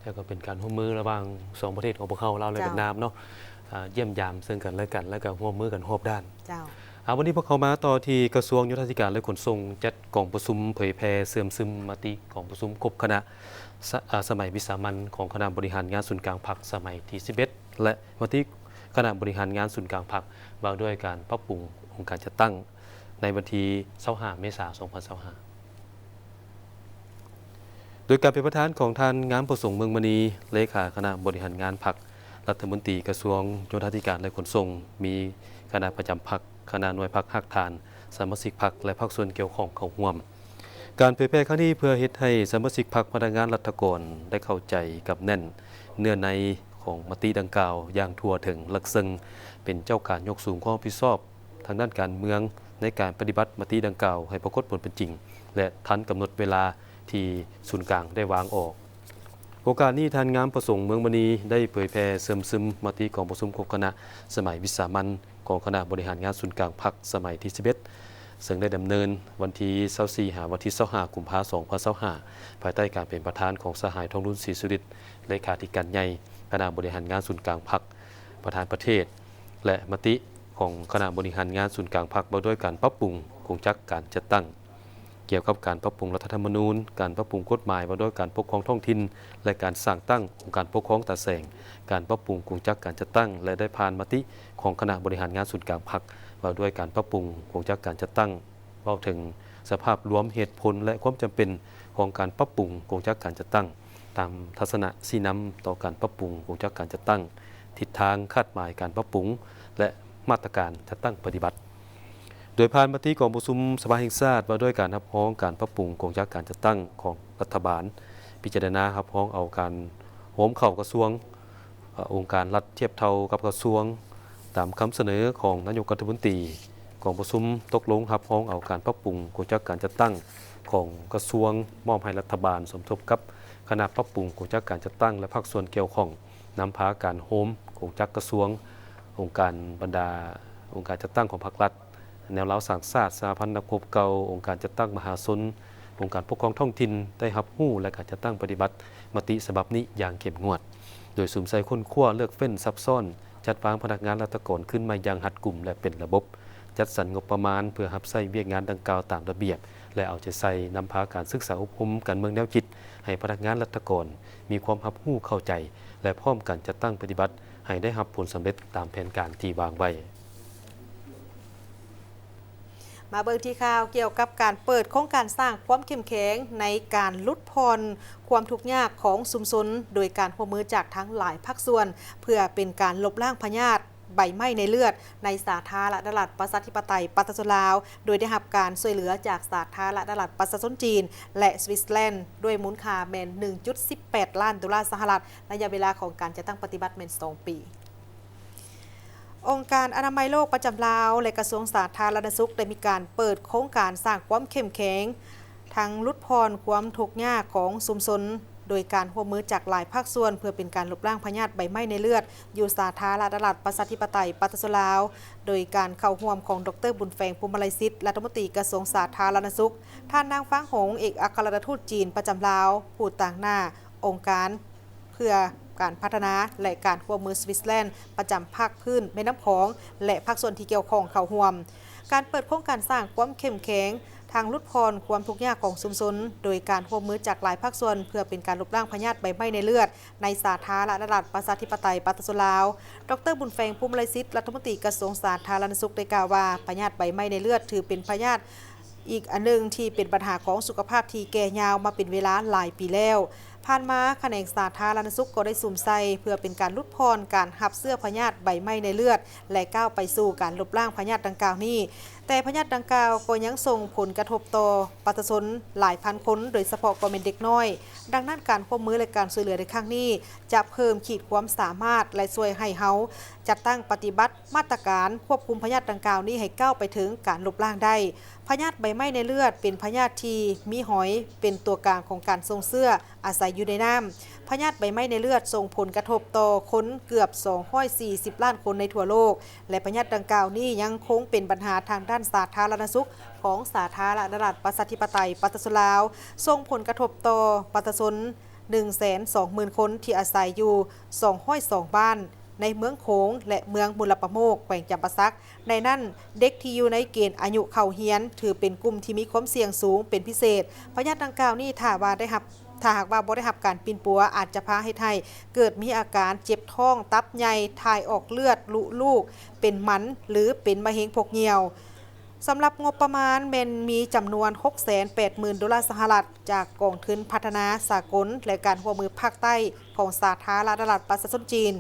ແລ້ວກໍເປັນການຮ່ວມມືລະຫວ່າງສອງປະເທດຂອງພວກເຮົາ ລາວ ແລະ ເຈົ້າ ຫວຽດນາມເນາະ ອ່າ ຢ້ຽມຢາມເຊິ່ງກັນແລະກັນ ແລ້ວກໍຮ່ວມມືກັນຮອບດ້ານ. ເຈົ້າ. ອ່າ ວັນນີ້ພວກເຮົາມາຕໍ່ທີ່ກະຊວງໂຍທາທິການ ແລະ ຂົນສົ່ງ ຈັດກອງປະຊຸມເຜີຍແຜ່ເຊື່ອມຊຶມມະຕິກອງປະຊຸມຄົບຄະນະ ສະ ອ່າ ສະໄໝວິສາມັນຂອງຄະນະບໍລິຫານງານສູນກາງພັກສະໄໝທີສິບເອັດ ແລະ ມະຕິຄະນະບໍລິຫານງານສູນກາງພັກ ວ່າດ້ວຍການປັບປຸງອົງການຈັດຕັ້ງ ໃນວັນທີຊາວຫ້າ ເມສາ ສອງພັນຊາວຫ້າ. ໂດຍການເປັນປະທານຂອງທ່ານ ງາມປະສົງ ເມືອງມະນີ ເລຂາຄະນະບໍລິຫານງານພັກ, ລັດຖະມົນຕີກະຊວງໂຍທາທິການ ແລະ ຂົນສົ່ງ, ມີຄະນະປະຈຳພັກ, ຄະນະໜ່ວຍພັກຮາກຖານ, ສະມາຊິກພັກ ແລະ ພາກສ່ວນກ່ຽວຂ້ອງເຂົ້າຮ່ວມ. ການເຜີຍແຜ່ຄັ້ງນີ້ເພື່ອເຮັດໃຫ້ສະມາຊິກພັກ, ພະນັກງານລັດຖະກອນໄດ້ເຂົ້າໃຈກັບແໜ້ນເນື້ອໃນຂອງມະຕິດັ່ງກ່າວຢ່າງທົ່ວເຖິງ, ລະເຊິ່ງເປັນເຈົ້າການຍົກສູງຄວາມຮັບຜິດຊອບ ທາງດ້ານການເມືອງໃນການປະຕິບັດມະຕິດັ່ງກ່າວໃຫ້ປາກົດຜົນເປັນຈິງ ແລະ ທັນກຳນົດເວລາທີ່ສູນກາງໄດ້ວາງອອກ. ໂອກາດນີ້ ທ່ານ ງາມປະສົງ ເມືອງມະນີ ໄດ້ເຜີຍແຜ່ເຊື່ອມຊຶມມະຕິກອງປະຊຸມຄົບຄະນະສະໄໝວິສາມັນຂອງຄະນະບໍລິຫານງານສູນກາງພັກສະໄໝທີສິບເອັດ ເຊິ່ງໄດ້ດຳເນີນວັນທີຊາວສີ່ ຫາວັນທີຊາວຫ້າ ກຸມພາ ສອງພັນຊາວຫ້າ ພາຍໃຕ້ການເປັນປະທານຂອງສະຫາຍ ທອງລຸນ ສີສຸລິດ ເລຂາທິການໃຫຍ່ຄະນະບໍລິຫານງານສູນກາງພັກ, ປະທານປະເທດ ແລະ ມະຕິຂອງຄະນະບໍລິຫານງານສູນກາງພັກ ວ່າດ້ວຍການປັບປຸງກົງຈັກການຈັດຕັ້ງ, ກ່ຽວກັບການປັບປຸງລັດຖະທຳມະນູນ, ການປັບປຸງກົດໝາຍວ່າດ້ວຍການປົກຄອງທ້ອງຖິ່ນ ແລະ ການສ້າງຕັ້ງອົງການປົກຄອງຕາແສງ, ການປັບປຸງກົງຈັກການຈັດຕັ້ງ ແລະ ໄດ້ຜ່ານມະຕິຂອງຄະນະບໍລິຫານງານສູນກາງພັກ ວ່າດ້ວຍການປັບປຸງກົງຈັກການຈັດຕັ້ງ, ເວົ້າເຖິງສະພາບລວມ, ເຫດຜົນ ແລະ ຄວາມຈຳເປັນຂອງການປັບປຸງກົງຈັກການຈັດຕັ້ງ. ຕາມທັດສະນະຊີ້ນຳຕໍ່ການປັບປຸງກົງຈັກການຈັດຕັ້ງ, ທິດທາງຄາດໝາຍການປັບປຸງ ແລະ ມາດຕະການຈັດຕັ້ງປະຕິບັດ. ໂດຍຜ່ານມະຕິກອງປະຊຸມສະພາແຫ່ງຊາດວ່າດ້ວຍການຮັບຮອງການປັບປຸງກົງຈັກການຈັດຕັ້ງຂອງລັດຖະບານ, ພິຈາລະນາຮັບຮອງເອົາການໂຮມເຂົ້າກະຊວງ, ອົງການລັດທຽບເທົ່າກັບກະຊວງ ຕາມຄຳສະເໜີຂອງນາຍົກລັດຖະມົນຕີ. ກອງປະຊຸມຕົກລົງຮັບຮອງເອົາການປັບປຸງກົງຈັກການຈັດຕັ້ງຂອງກະຊວງ ມອບໃຫ້ລັດຖະບານສົມທົບກັບຄະນະປັບປຸງກົງຈັກການຈັດຕັ້ງ ແລະ ພາກສ່ວນກ່ຽວຂ້ອງ ນຳພາການໂຮມ, ໂຄງຈັກກະຊວງ, ອົງການ, ບັນດາອົງການຈັດຕັ້ງຂອງພັກລັດ, ແນວລາວສ້າງຊາດ, ສະຫະພັນນັກຮົບເກົ່າ, ອົງການຈັດຕັ້ງມະຫາຊົນ, ອົງການປົກຄອງທ້ອງຖິ່ນ ໄດ້ຮັບຮູ້ ແລະ ກະຈັດຕັ້ງປະຕິບັດມະຕິສະບັບນີ້ຢ່າງເຂັ້ມງວດ, ໂດຍສຸມໃສ່ຄົ້ນຄວ້າ, ເລືອກເຟ້ນ, ຊັບຊ້ອນ, ຈັດວາງພະນັກງານລັດຖະກອນຂຶ້ນມາຢ່າງຮັດກຸມ ແລະ ເປັນລະບົບ, ຈັດສັນງົບປະມານເພື່ອຮັບໃຊ້ວຽກງານດັ່ງກ່າວຕາມລະບຽບ ແລະ ເອົາໃຈໃສ່ນຳພາການສຶກສາອົບຮົມການເມືອງແນວຄິດໃຫ້ພະນັກງານລັດຖະກອນມີຄວາມຮັບຮູ້ເຂົ້າໃຈ ແລະ ພ້ອມກັນຈັດຕັ້ງປະຕິບັດໃຫ້ໄດ້ຮັບຜົນສຳເລັດຕາມແຜນການທີ່ວາງໄວ້. ມາເບິ່ງທີ່ຂ່າວກ່ຽວກັບການເປີດໂຄງການສ້າງຄວາມເຂັ້ມແຂງໃນການຫຼຸດຜ່ອນຄວາມທຸກຍາກຂອງຊຸມຊົນ ໂດຍການຮ່ວມມືຈາກທັງຫຼາຍພາກສ່ວນ ເພື່ອເປັນການລົບລ້າງພະຍາດ ໃບໄໝ້ໃນເລືອດ ໃນສາທາລະນະລັດປະຊາທິປະໄຕປະຊາຊົນລາວ, ໂດຍໄດ້ຮັບການຊ່ວຍເຫຼືອຈາກສາທາລະນະລັດປະຊາຊົນຈີນ ແລະ ສະວິດເຊີແລນ ດ້ວຍມູນຄ່າແມ່ນ ໜຶ່ງຈຸດສິບແປດລ້ານໂດລາສະຫະລັດ, ໄລຍະເວລາຂອງການຈັດຕັ້ງປະຕິບັດແມ່ນສອງປີ. ອົງການອະນາໄມໂລກປະຈຳລາວ ແລະ ກະຊວງສາທາລະນະສຸກ ໄດ້ມີການເປີດໂຄງການສ້າງຄວາມເຂັ້ມແຂງ ທັງຫຼຸດຜ່ອນຄວາມທຸກຍາກຂອງຊຸມຊົນ ໂດຍການຮ່ວມມືຈາກຫຼາຍພາກສ່ວນ ເພື່ອເປັນການລົບລ້າງພະຍາດໃບໄໝ້ໃນເລືອດ ຢູ່ສາທາລະນະລັດປະຊາທິປະໄຕປະຊາຊົນລາວ, ໂດຍການເຂົ້າຮ່ວມຂອງ ດອກເຕີ ບຸນແຝງ ພູມມະໄລສິດ ລັດຖະມົນຕີກະຊວງສາທາລະນະສຸກ, ທ່ານ ນາງ ຟາງ ຫົງ ເອກອັກຄະລັດຖະທູດຈີນປະຈຳລາວ, ຜູ້ຕາງໜ້າອົງການ ເພື່ອການພັດທະນາ ແລະ ການຮ່ວມມືສະວິດເຊີແລນ ປະຈຳພາກພື້ນແມ່ນ້ຳຂອງ ແລະ ພາກສ່ວນທີ່ກ່ຽວຂ້ອງເຂົ້າຮ່ວມ. ການເປີດໂຄງການສ້າງຄວາມເຂັ້ມແຂງ ທາງຫຼຸດຜ່ອນຄວາມທຸກຍາກຂອງຊຸມຊົນ ໂດຍການຮ່ວມມືຈາກຫຼາຍພາກສ່ວນ ເພື່ອເປັນການລົບລ້າງພະຍາດໃບໄໝ້ໃນເລືອດ ໃນສາທາລະນະລັດປະຊາທິປະໄຕປະຊາຊົນລາວ, ດອກເຕີ ບຸນແຝງ ພູມມະໄລສິດ ລັດຖະມົນຕີກະຊວງສາທາລະນະສຸກ ໄດ້ກ່າວວ່າ ພະຍາດໃບໄໝ້ໃນເລືອດ ຖືເປັນພະຍາດ ອີກອັນໜຶ່ງທີ່ເປັນບັນຫາຂອງສຸຂະພາບທີ່ແກ່ຍາວມາເປັນເວລາຫຼາຍປີແລ້ວ. ຜ່ານມາ, ຂະແໜງສາທາລະນະສຸກກໍໄດ້ສຸມໃສ່ເພື່ອເປັນການຫຼຸດຜ່ອນການຮັບເຊື້ອພະຍາດໃບໄໝ້ໃນເລືອດ ແລະ ກ້າວໄປສູ່ການລົບລ້າງພະຍາດດັ່ງກ່າວນີ້. ແຕ່ພະຍາດດັ່ງກ່າວກໍຍັງສົ່ງຜົນກະທົບຕໍ່ປະຊາຊົນຫຼາຍພັນຄົນ, ໂດຍສະເພາະກໍແມ່ນເດັກນ້ອຍ. ດັ່ງນັ້ນ, ການຮ່ວມມື ແລະ ການຊ່ວຍເຫຼືອໃນຄັ້ງນີ້ ຈະເພີ່ມຂີດຄວາມສາມາດ ແລະ ຊ່ວຍໃຫ້ເຮົາຈັດຕັ້ງປະຕິບັດມາດຕະການຄວບຄຸມພະຍາດດັ່ງກ່າວນີ້ໃຫ້ກ້າວໄປເຖິງການລົບລ້າງໄດ້. ພະຍາດໃບໄໝ້ໃນເລືອດເປັນພະຍາດທີ່ມີຫອຍເປັນຕົວກາງຂອງການສົ່ງເຊື້ອອາໄສຢູ່ໃນນ້ຳ. ພະຍາດໃບໄໝ້ໃນເລືອດສົ່ງຜົນກະທົບຕໍ່ຄົນເກືອບສອງຮ້ອຍສີ່ສິບລ້ານຄົນໃນທົ່ວໂລກ ແລະ ພະຍາດດັ່ງກ່າວນີ້ຍັງຄົງເປັນບັນຫາທາງດ້ານສາທາລະນະສຸກຂອງສາທາລະນະລັດປະຊາທິປະໄຕປະຊາຊົນລາວ, ສົ່ງຜົນກະທົບຕໍ່ປະຊາຊົນ ໜຶ່ງແສນສອງໝື່ນຄົນທີ່ອາໄສຢູ່ສອງຮ້ອຍສອງບ້ານໃນເມືອງໂຂງ ແລະ ເມືອງບຸນລະປະໂມກ ແຂວງຈຳປາສັກ. ໃນນັ້ນ, ເດັກທີ່ຢູ່ໃນເກນອາຍຸເຂົ້າຮຽນ ຖືເປັນກຸ່ມທີ່ມີຄວາມສ່ຽງສູງເປັນພິເສດ. ພະຍາດດັ່ງກ່າວນີ້ ຖ້າວ່າໄດ້ຮັບ, ຖ້າຫາກວ່າບໍ່ໄດ້ຮັບການປິ່ນປົວ ອາດຈະພາເຮັດໃຫ້ເກີດມີອາການເຈັບທ້ອງ, ຕັບໃຫຍ່, ຖ່າຍອອກເລືອດ, ລຸລູກ, ເປັນໝັນ ຫຼື ເປັນມະເຮັງພົກຍ່ຽວ. ສຳລັບງົບປະມານແມ່ນມີຈຳນວນຫົກແສນແປດໝື່ນໂດລາສະຫະລັດ ຈາກກອງທຶນພັດທະນາສາກົນ ແລະ ການຮ່ວມມືພາກໃຕ້ຂອງສາທາລະນະລັດປະຊາຊົນຈີນ,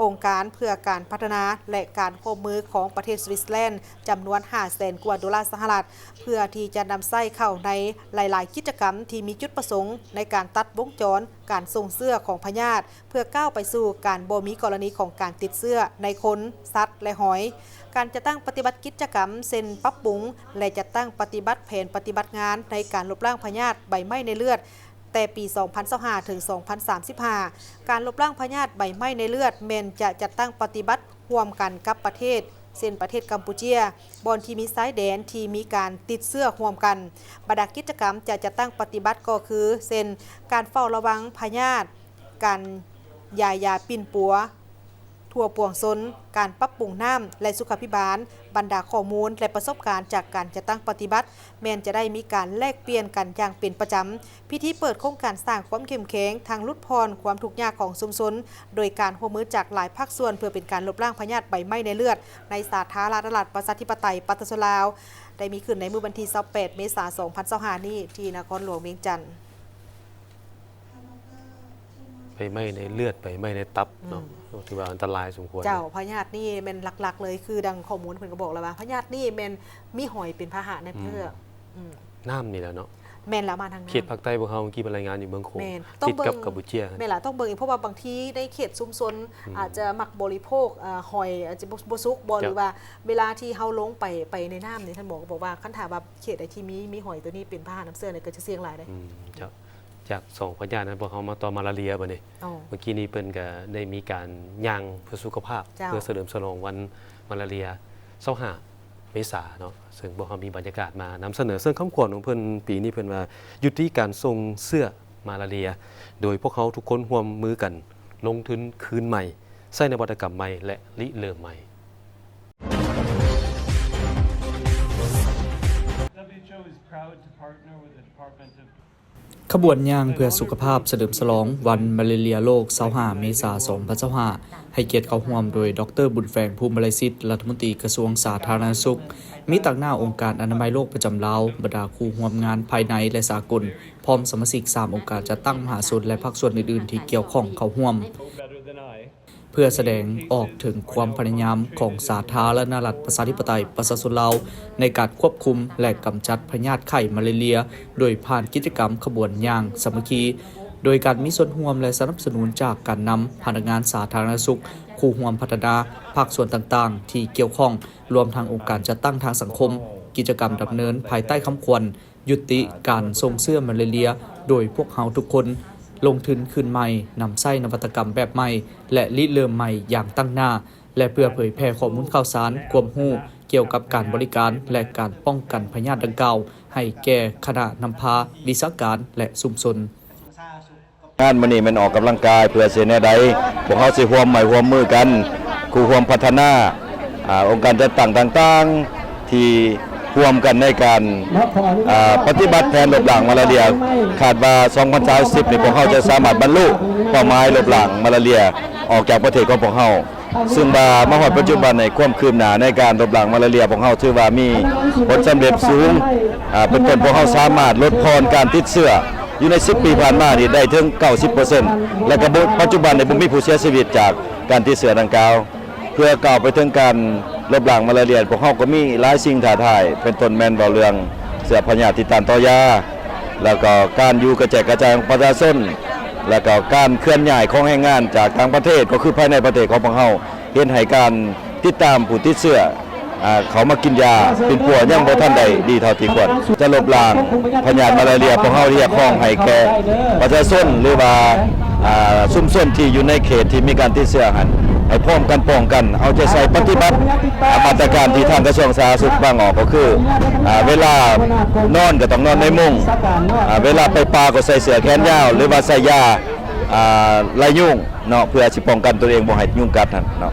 ອົງການເພື່ອການພັດທະນາ ແລະ ການຮ່ວມມືຂອງປະເທດສະວິດເຊີແລນ ຈຳນວນຫ້າແສນກວ່າໂດລາສະຫະລັດ ເພື່ອທີ່ຈະນຳໃຊ້ເຂົ້າໃນຫຼາຍໆກິດຈະກຳທີ່ມີຈຸດປະສົງໃນການຕັດວົງຈອນການສົ່ງເຊື້ອຂອງພະຍາດ ເພື່ອກ້າວໄປສູ່ການບໍ່ມີກໍລະນີຂອງການຕິດເຊື້ອໃນຄົນ, ສັດ ແລະ ຫອຍ. ການຈັດຕັ້ງປະຕິບັດກິດຈະກຳ ເຊັ່ນ ປັບປຸງ ແລະ ຈັດຕັ້ງປະຕິບັດແຜນປະຕິບັດງານໃນການລົບລ້າງພະຍາດໃບໄໝ້ໃນເລືອດ ແຕ່ປີສອງພັນຊາວຫ້າ ເຖິງ ສອງພັນສາມສິບຫ້າ. ການລົບລ້າງພະຍາດໃບໄໝ້ໃນເລືອດ ແມ່ນຈະຈັດຕັ້ງປະຕິບັດຮ່ວມກັນກັບປະເທດ ເຊັ່ນ ປະເທດກຳປູເຈຍ ບ່ອນທີ່ມີຊາຍແດນທີ່ມີການຕິດເຊື້ອຮ່ວມກັນ. ບັນດາກິດຈະກຳຈະຈັດຕັ້ງປະຕິບັດກໍຄື ເຊັ່ນ ການເຝົ້າລະວັງພະຍາດ, ການຢາຍຢາປິ່ນປົວທົ່ວປວງຊົນ, ການປັບປຸງນ້ຳ ແລະ ສຸຂາພິບານ. ບັນດາຂໍ້ມູນ ແລະ ປະສົບການຈາກການຈັດຕັ້ງປະຕິບັດ ແມ່ນຈະໄດ້ມີການແລກປ່ຽນກັນຢ່າງເປັນປະຈຳ. ພິທີເປີດໂຄງການສ້າງຄວາມເຂັ້ມແຂງ ທັງຫຼຸດຜ່ອນຄວາມທຸກຍາກຂອງຊຸມຊົນ ໂດຍການຮ່ວມມືຈາກຫຼາຍພາກສ່ວນ ເພື່ອເປັນການລົບລ້າງພະຍາດໃບໄໝ້ໃນເລືອດ ໃນສາທາລະນະລັດປະຊາທິປະໄຕປະຊາຊົນລາວ ໄດ້ມີຂຶ້ນໃນມື້ວັນທີຊາວແປດເມສາ ສອງພັນຊາວຫ້ານີ້ ທີ່ນະຄອນຫຼວງວຽງຈັນ. ໄຟໄໝ້ໃນເລືອດ, ໄຟໄໝ້ໃນຕັບເນາະ ອືມ ຖືວ່າອັນຕະລາຍສົມຄວນ. ເຈົ້າ, ພະຍາດນີ້ແມ່ນຫຼັກໆເລີຍ ຄືດັ່ງຂໍ້ມູນເພິ່ນກໍບອກແລ້ວວ່າ ພະຍາດນີ້ແມ່ນມີຫອຍເປັນພາຫະໃນເລືອດ. ອືມ ອືມ ນ້ຳນີ້ແຫຼະເນາະ. ແມ່ນລະ ມາທາງນ້ຳ. ເຂດພາກໃຕ້ພວກເຮົາ ເມື່ອກີ້ເພິ່ນລາຍງານຢູ່ເມືອງໂຂງ ແມ່ນ ຕິດກັບກຳປູເຈຍ. ແມ່ນລະ ຕ້ອງເບິ່ງອີກ ເພາະວ່າບາງທີໃນເຂດຊຸມຊົນ ອືມ ອາດຈະມັກບໍລິໂພກ ເອີ ຫອຍອາດຈະບໍ່ ບໍ່ສຸກບໍ ເຈົ້າ ຫຼືວ່າເວລາທີ່ເຮົາລົງໄປ ໄປໃນນ້ຳນີ້ ທ່ານໝໍກໍບອກວ່າ ຄັນຖ້າວ່າເຂດໃດທີ່ມີ ມີຫອຍໂຕນີ້ເປັນພາຫະນຳເຊື້ອນີ້ ກໍຈະສ່ຽງຫຼາຍເດ້. ອືມ ເຈົ້າ. ຈາກສອງພະຍາດນັ້ນ ພວກເຮົາມາຕໍ່ມາລາເຣັຽບັດນີ້. ເມື່ອກີ້ນີ້ເພິ່ນກະໄດ້ມີການຍ່າງເພື່ອສຸຂະພາບ ເຈົ້າ ເພື່ອສະເຫຼີມສະຫຼອງວັນມາລາເຣັຽ ຊາວຫ້າ ເມສາເນາະ, ເຊິ່ງພວກເຮົາມີບັນຍາກາດມານຳສະເໜີ. ເຊິ່ງຄຳຂວັນຂອງເພິ່ນປີນີ້ເພິ່ນວ່າ ຍຸຕິການສົ່ງເຊື້ອມາລາເຣັຽ ໂດຍພວກເຮົາທຸກຄົນຮ່ວມມືກັນລົງທຶນຄືນໃໝ່ ໃຊ້ນະວັດຕະກຳໃໝ່ ແລະ ລິເລີ່ມໃໝ່. ຂະບວນຍ່າງເພື່ອສຸຂະພາບສະເຫຼີມສະຫຼອງວັນມາລາເຣັຽໂລກ ຊາວຫ້າ ເມສາ ສອງພັນຊາວຫ້າ ໃຫ້ກຽດເຂົ້າຮ່ວມໂດຍ ດອກເຕີ ບຸນແຝງ ພູມມະໄລສິດ ລັດຖະມົນຕີກະຊວງສາທາລະນະສຸກ, ມີຕາງໜ້າອົງການອະນາໄມໂລກປະຈຳລາວ, ບັນດາຄູ່ຮ່ວມງານພາຍໃນ ແລະ ສາກົນ, ພ້ອມສະມາຊິກສາມອົງການຈັດຕັ້ງມະຫາຊົນ ແລະ ພາກສ່ວນອື່ນໆທີ່ກ່ຽວຂ້ອງເຂົ້າຮ່ວມ. ເພື່ອສະແດງອອກເຖິງຄວາມພະຍາຍາມຂອງສາທາລະນະລັດ ປະຊາທິປະໄຕ ປະຊາຊົນລາວ ໃນການຄວບຄຸມ ແລະ ກຳຈັດພະຍາດໄຂ້ມາລາເຣັຽ ໂດຍຜ່ານກິດຈະກຳຂະບວນຍ່າງສາມັກຄີ, ໂດຍການມີສ່ວນຮ່ວມ ແລະ ສະໜັບສະໜູນຈາກການນຳ, ພະນັກງານສາທາລະນະສຸກ, ຄູ່ຮ່ວມພັດທະນາ, ພາກສ່ວນຕ່າງໆທີ່ກ່ຽວຂ້ອງ, ລວມທັງອົງການຈັດຕັ້ງທາງສັງຄົມ. ກິດຈະກຳດຳເນີນພາຍໃຕ້ຄຳຂວັນ ຍຸຕິການສົ່ງເຊື້ອມາລາເຣັຽ ໂດຍພວກເຮົາທຸກຄົນລົງທຶນຄືນໃໝ່, ນຳໃຊ້ນະວັດຕະກຳແບບໃໝ່ ແລະ ລິເລີ່ມໃໝ່ຢ່າງຕັ້ງໜ້າ ແລະ ເພື່ອເຜີຍແຜ່ຂໍ້ມູນຂ່າວສານ, ຄວາມຮູ້ກ່ຽວກັບການບໍລິການ ແລະ ການປ້ອງກັນພະຍາດດັ່ງກ່າວ ໃຫ້ແກ່ຄະນະນຳພາ, ວິຊາການ ແລະ ຊຸມຊົນ. ງານມື້ນີ້ແມ່ນອອກກຳລັງກາຍເພື່ອຊິເຮັດແນວໃດ, ພວກເຮົາຊິຮ່ວມໄມ້ຮ່ວມມືກັນ, ຄູ່ຮ່ວມພັດທະນາ, ອາ, ອົງການຈັດຕັ້ງຕ່າງໆ ທີ່ຮ່ວມກັນໃນການ, ອາ, ປະຕິບັດແຜນລົບລ້າງມາລາເຣັຽ. ຄາດວ່າ ສອງພັນສາມສິບນີ້ ພວກເຮົາຈະສາມາດບັນລຸເປົ້າໝາຍລົບລ້າງມາລາເຣັຽອອກຈາກປະເທດຂອງພວກເຮົາ. ຊຶ່ງວ່າມາຮອດປັດຈຸບັນນີ້ ຄວາມຄືບໜ້າໃນການລົບລ້າງມາລາເຣັຽ ພວກເຮົາຖືວ່າມີຜົນສຳເລັດສູງ, ອາ, ເປັນຕົ້ນພວກເຮົາສາມາດລົດຜ່ອນການຕິດເຊື້ອຢູ່ໃນສິບປີຜ່ານມານີ້ໄດ້ເຖິງເກົ້າສິບເປີເຊັນ ແລະ ກະບໍ່, ປັດຈຸບັນນີ້ບໍ່ມີຜູ້ເສຍຊີວິດຈາກການຕິດເຊື້ອດັ່ງກ່າວ. ເພື່ອກ້າວໄປເຖິງການລົບລ້າງມາລາເຣັຽ ພວກເຮົາກໍມີຫຼາຍສິ່ງທ້າທາຍ, ເປັນຕົ້ນແມ່ນເວົ້າເລື່ອງເຊື້ອພະຍາດຕິດຕ້ານຕໍ່ຢາ, ແລ້ວກໍການຢູ່ກະແຈກກະຈາຍຂອງປະຊາຊົນ, ແລ້ວກໍການເຄື່ອນຍ້າຍຂອງແຮງງານຈາກຕ່າງປະເທດ ກໍຄືພາຍໃນປະເທດຂອງພວກເຮົາ. ເຮັດໃຫ້ການຕິດຕາມຜູ້ຕິດເຊື້ອ, ອາ, ເຂົ້າມາກິນຢາປິ່ນປົວຍັງບໍ່ທັນໄດ້ດີເທົ່າທີ່ຄວນ. ຈະລົບລ້າງພະຍາດມາລາເຣັຽ, ພວກເຮົາຮຽກຮ້ອງໃຫ້ແກ່ປະຊາຊົນ ຫຼືວ່າ, ອາ, ຊຸມຊົນທີ່ຢູ່ໃນເຂດທີ່ມີການຕິດເຊື້ອຫັ້ນ ໃຫ້ພ້ອມກັນປ້ອງກັນ, ເອົາໃຈໃສ່ປະຕິບັດ, ອາ, ມາດຕະການທີ່ທາງກະຊວງສາທາລະນະສຸກວາງອອກ ກໍຄື, ອາ, ເວລານອນກໍຕ້ອງນອນໃນມຸ້ງ, ອາ, ເວລາໄປປ່າກໍໃສ່ເສື້ອແຂນຍາວ ຫຼືວ່າໃສ່ຢາ, ອາ, ໄລ່ຍຸງເນາະ, ເພື່ອຊິປ້ອງກັນຕົນເອງບໍ່ໃຫ້ຍຸງກັດຫັ້ນເນາະ.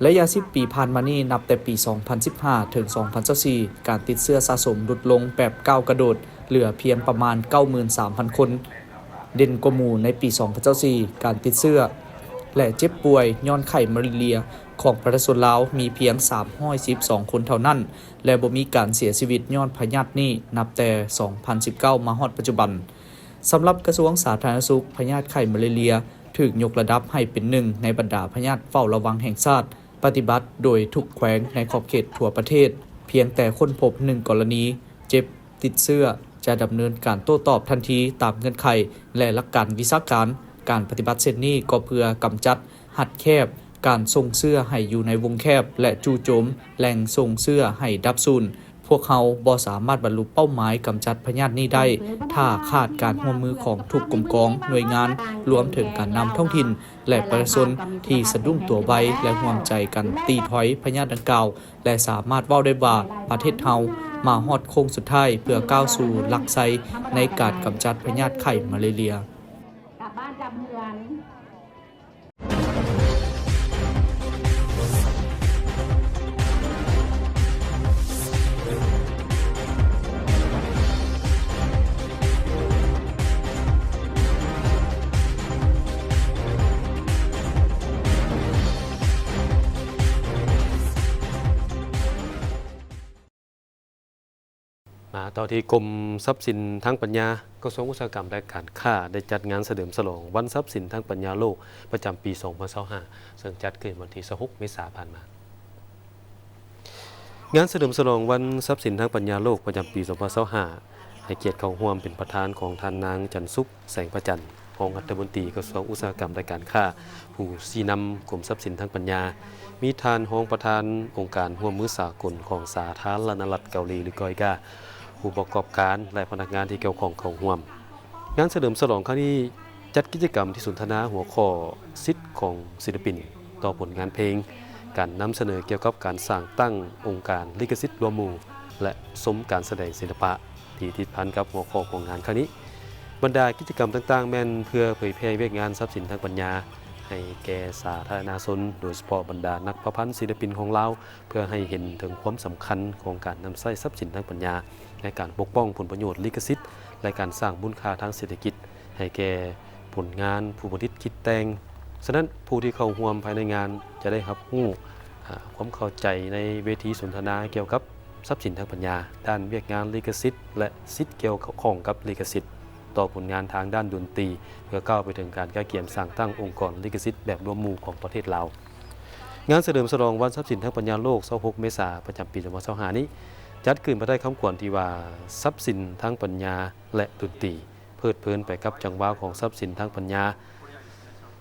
ໄລຍະສິບປີຜ່ານມານີ້, ນັບແຕ່ປີສອງພັນສິບຫ້າເຖິງສອງພັນຊາວສີ່ ການຕິດເຊື້ອສະສົມຫຼຸດລົງແບບກ້າວກະໂດດ, ເຫຼືອພຽງປະມານເກົ້າໝື່ນສາມພັນຄົນ. ເດັ່ນກວ່າໝູ່ໃນປີສອງພັນຊາວສີ່, ການຕິດເຊື້ອ ແລະ ເຈັບປ່ວຍຍ້ອນໄຂ້ມາລາເຣັຽຂອງປະຊາຊົນລາວມີພຽງສາມຮ້ອຍສິບສອງຄົນເທົ່ານັ້ນ ແລະ ບໍ່ມີການເສຍຊີວິດຍ້ອນພະຍາດນີ້ນັບແຕ່ສອງພັນສິບເກົ້າມາຮອດປັດຈຸບັນ. ສຳລັບກະຊວງສາທາລະນະສຸກ, ພະຍາດໄຂ້ມາລາເຣັຽຖືກຍົກລະດັບໃຫ້ເປັນໜຶ່ງໃນບັນດາພະຍາດເຝົ້າລະວັງແຫ່ງຊາດ, ປະຕິບັດໂດຍທຸກແຂວງໃນຂອບເຂດທົ່ວປະເທດ. ພຽງແຕ່ຄົ້ນພົບໜຶ່ງກໍລະນີເຈັບຕິດເຊື້ອ, ຈະດຳເນີນການໂຕ້ຕອບທັນທີຕາມເງື່ອນໄຂ ແລະ ຫຼັກການວິຊາການ. ການປະຕິບັດເຊັ່ນນີ້ກໍເພື່ອກຳຈັດ, ຮັດແຄບການສົ່ງເຊື້ອໃຫ້ຢູ່ໃນວົງແຄບ ແລະ ຈູ່ໂຈມແຫຼ່ງສົ່ງເຊື້ອໃຫ້ດັບສູນ. ພວກເຮົາບໍ່ສາມາດບັນລຸເປົ້າໝາຍກຳຈັດພະຍາດນີ້ໄດ້ ຖ້າຂາດການຮ່ວມມືຂອງທຸກກົມກອງ, ໜ່ວຍງານ, ລວມເຖິງການນຳທ້ອງຖິ່ນ ແລະ ປະຊາຊົນທີ່ສະດຸ້ງຕົວໄວ ແລະ ຮ່ວມໃຈກັນຕີຖອຍພະຍາດດັ່ງກ່າວ ແລະ ສາມາດເວົ້າໄດ້ວ່າ ປະເທດເຮົາມາຮອດໂຄ້ງສຸດທ້າຍເພື່ອກ້າວສູ່ຫຼັກໄຊໃນການກຳຈັດພະຍາດໄຂ້ມາລາເຣັຽ. ກັບບ້ານກັບເຮືອນ. ມາຕໍ່ທີ່ກົມຊັບສິນທາງປັນຍາ, ກະຊວງອຸດສາຫະກຳ ແລະ ການຄ້າ ໄດ້ຈັດງານສະເຫຼີມສະຫຼອງວັນຊັບສິນທາງປັນຍາໂລກປະຈຳປີສອງພັນຊາວຫ້າ ເຊິ່ງຈັດຂຶ້ນວັນທີຊາວຫົກເມສາຜ່ານມາ. ງານສະເຫຼີມສະຫຼອງວັນຊັບສິນທາງປັນຍາໂລກປະຈຳປີສອງພັນຊາວຫ້າ ໃຫ້ກຽດເຂົ້າຮ່ວມເປັນປະທານຂອງທ່ານນາງ ຈັນສຸກ ແສງພະຈັນ, ຮອງລັດຖະມົນຕີກະຊວງອຸດສາຫະກຳ ແລະ ການຄ້າ, ຜູ້ຊີ້ນຳກົມຊັບສິນທາງປັນຍາ, ມີທ່ານຮອງປະທານອົງການຮ່ວມມືສາກົນຂອງສາທາລະນະລັດເກົາຫຼີ ຫຼື ກອຍກາ, ຜູ້ປະກອບການ ແລະ ພະນັກງານທີ່ກ່ຽວຂ້ອງເຂົ້າຮ່ວມ. ງານສະເຫຼີມສະຫຼອງຄັ້ງນີ້ ຈັດກິດຈະກຳທີ່ສົນທະນາຫົວຂໍ້ສິດຂອງສິນລະປິນຕໍ່ຜົນງານເພງ, ການນຳສະເໜີກ່ຽວກັບການສ້າງຕັ້ງອົງການລິຂສິດລວມໝູ່ ແລະ ຊົມການສະແດງສິລະປະທີ່ຕິດພັນກັບຫົວຂໍ້ຂອງງານຄັ້ງນີ້. ບັນດາກິດຈະກຳຕ່າງໆ ແມ່ນເພື່ອເຜີຍແຜ່ວຽກງານຊັບສິນທາງປັນຍາໃຫ້ແກ່ສາທາລະນະຊົນ, ໂດຍສະເພາະບັນດານັກປະພັນສິນລະປິນຂອງລາວ, ເພື່ອໃຫ້ເຫັນເຖິງຄວາມສຳຄັນຂອງການນຳໃຊ້ຊັບສິນທາງປັນຍາໃນການປົກປ້ອງຜົນປະໂຫຍດລິຂສິດ ແລະ ການສ້າງມູນຄ່າທາງເສດຖະກິດໃຫ້ແກ່ຜົນງານຜູ້ປະດິດຄິດແຕ່ງ. ສະນັ້ນ, ຜູ້ທີ່ເຂົ້າຮ່ວມພາຍໃນງານຈະໄດ້ຮັບຮູ້, ອາ, ຄວາມເຂົ້າໃຈໃນເວທີສົນທະນາກ່ຽວກັບຊັບສິນທາງປັນຍາ, ດ້ານວຽກງານລິຂສິດ ແລະ ສິດກ່ຽວຂ້ອງກັບລິຂສິດ ຕໍ່ຜົນງານທາງດ້ານດົນຕີ ເພື່ອກ້າວໄປເຖິງການກະກຽມສ້າງຕັ້ງອົງກອນລິຂສິດແບບລວມໝູ່ຂອງປະເທດລາວ. ງານສະເຫຼີມສະຫຼອງວັນຊັບສິນທາງປັນຍາໂລກ ຊາວຫົກ ເມສາ ປະຈຳປີ ສອງພັນຊາວຫ້າ ນີ້ ຈັດຂຶ້ນພາຍໃຕ້ຄຳຂວັນທີ່ວ່າ ຊັບສິນທາງປັນຍາ ແລະ ດົນຕີ ເພີດເພີນໄປກັບຈັງຫວະຂອງຊັບສິນທາງປັນຍາ.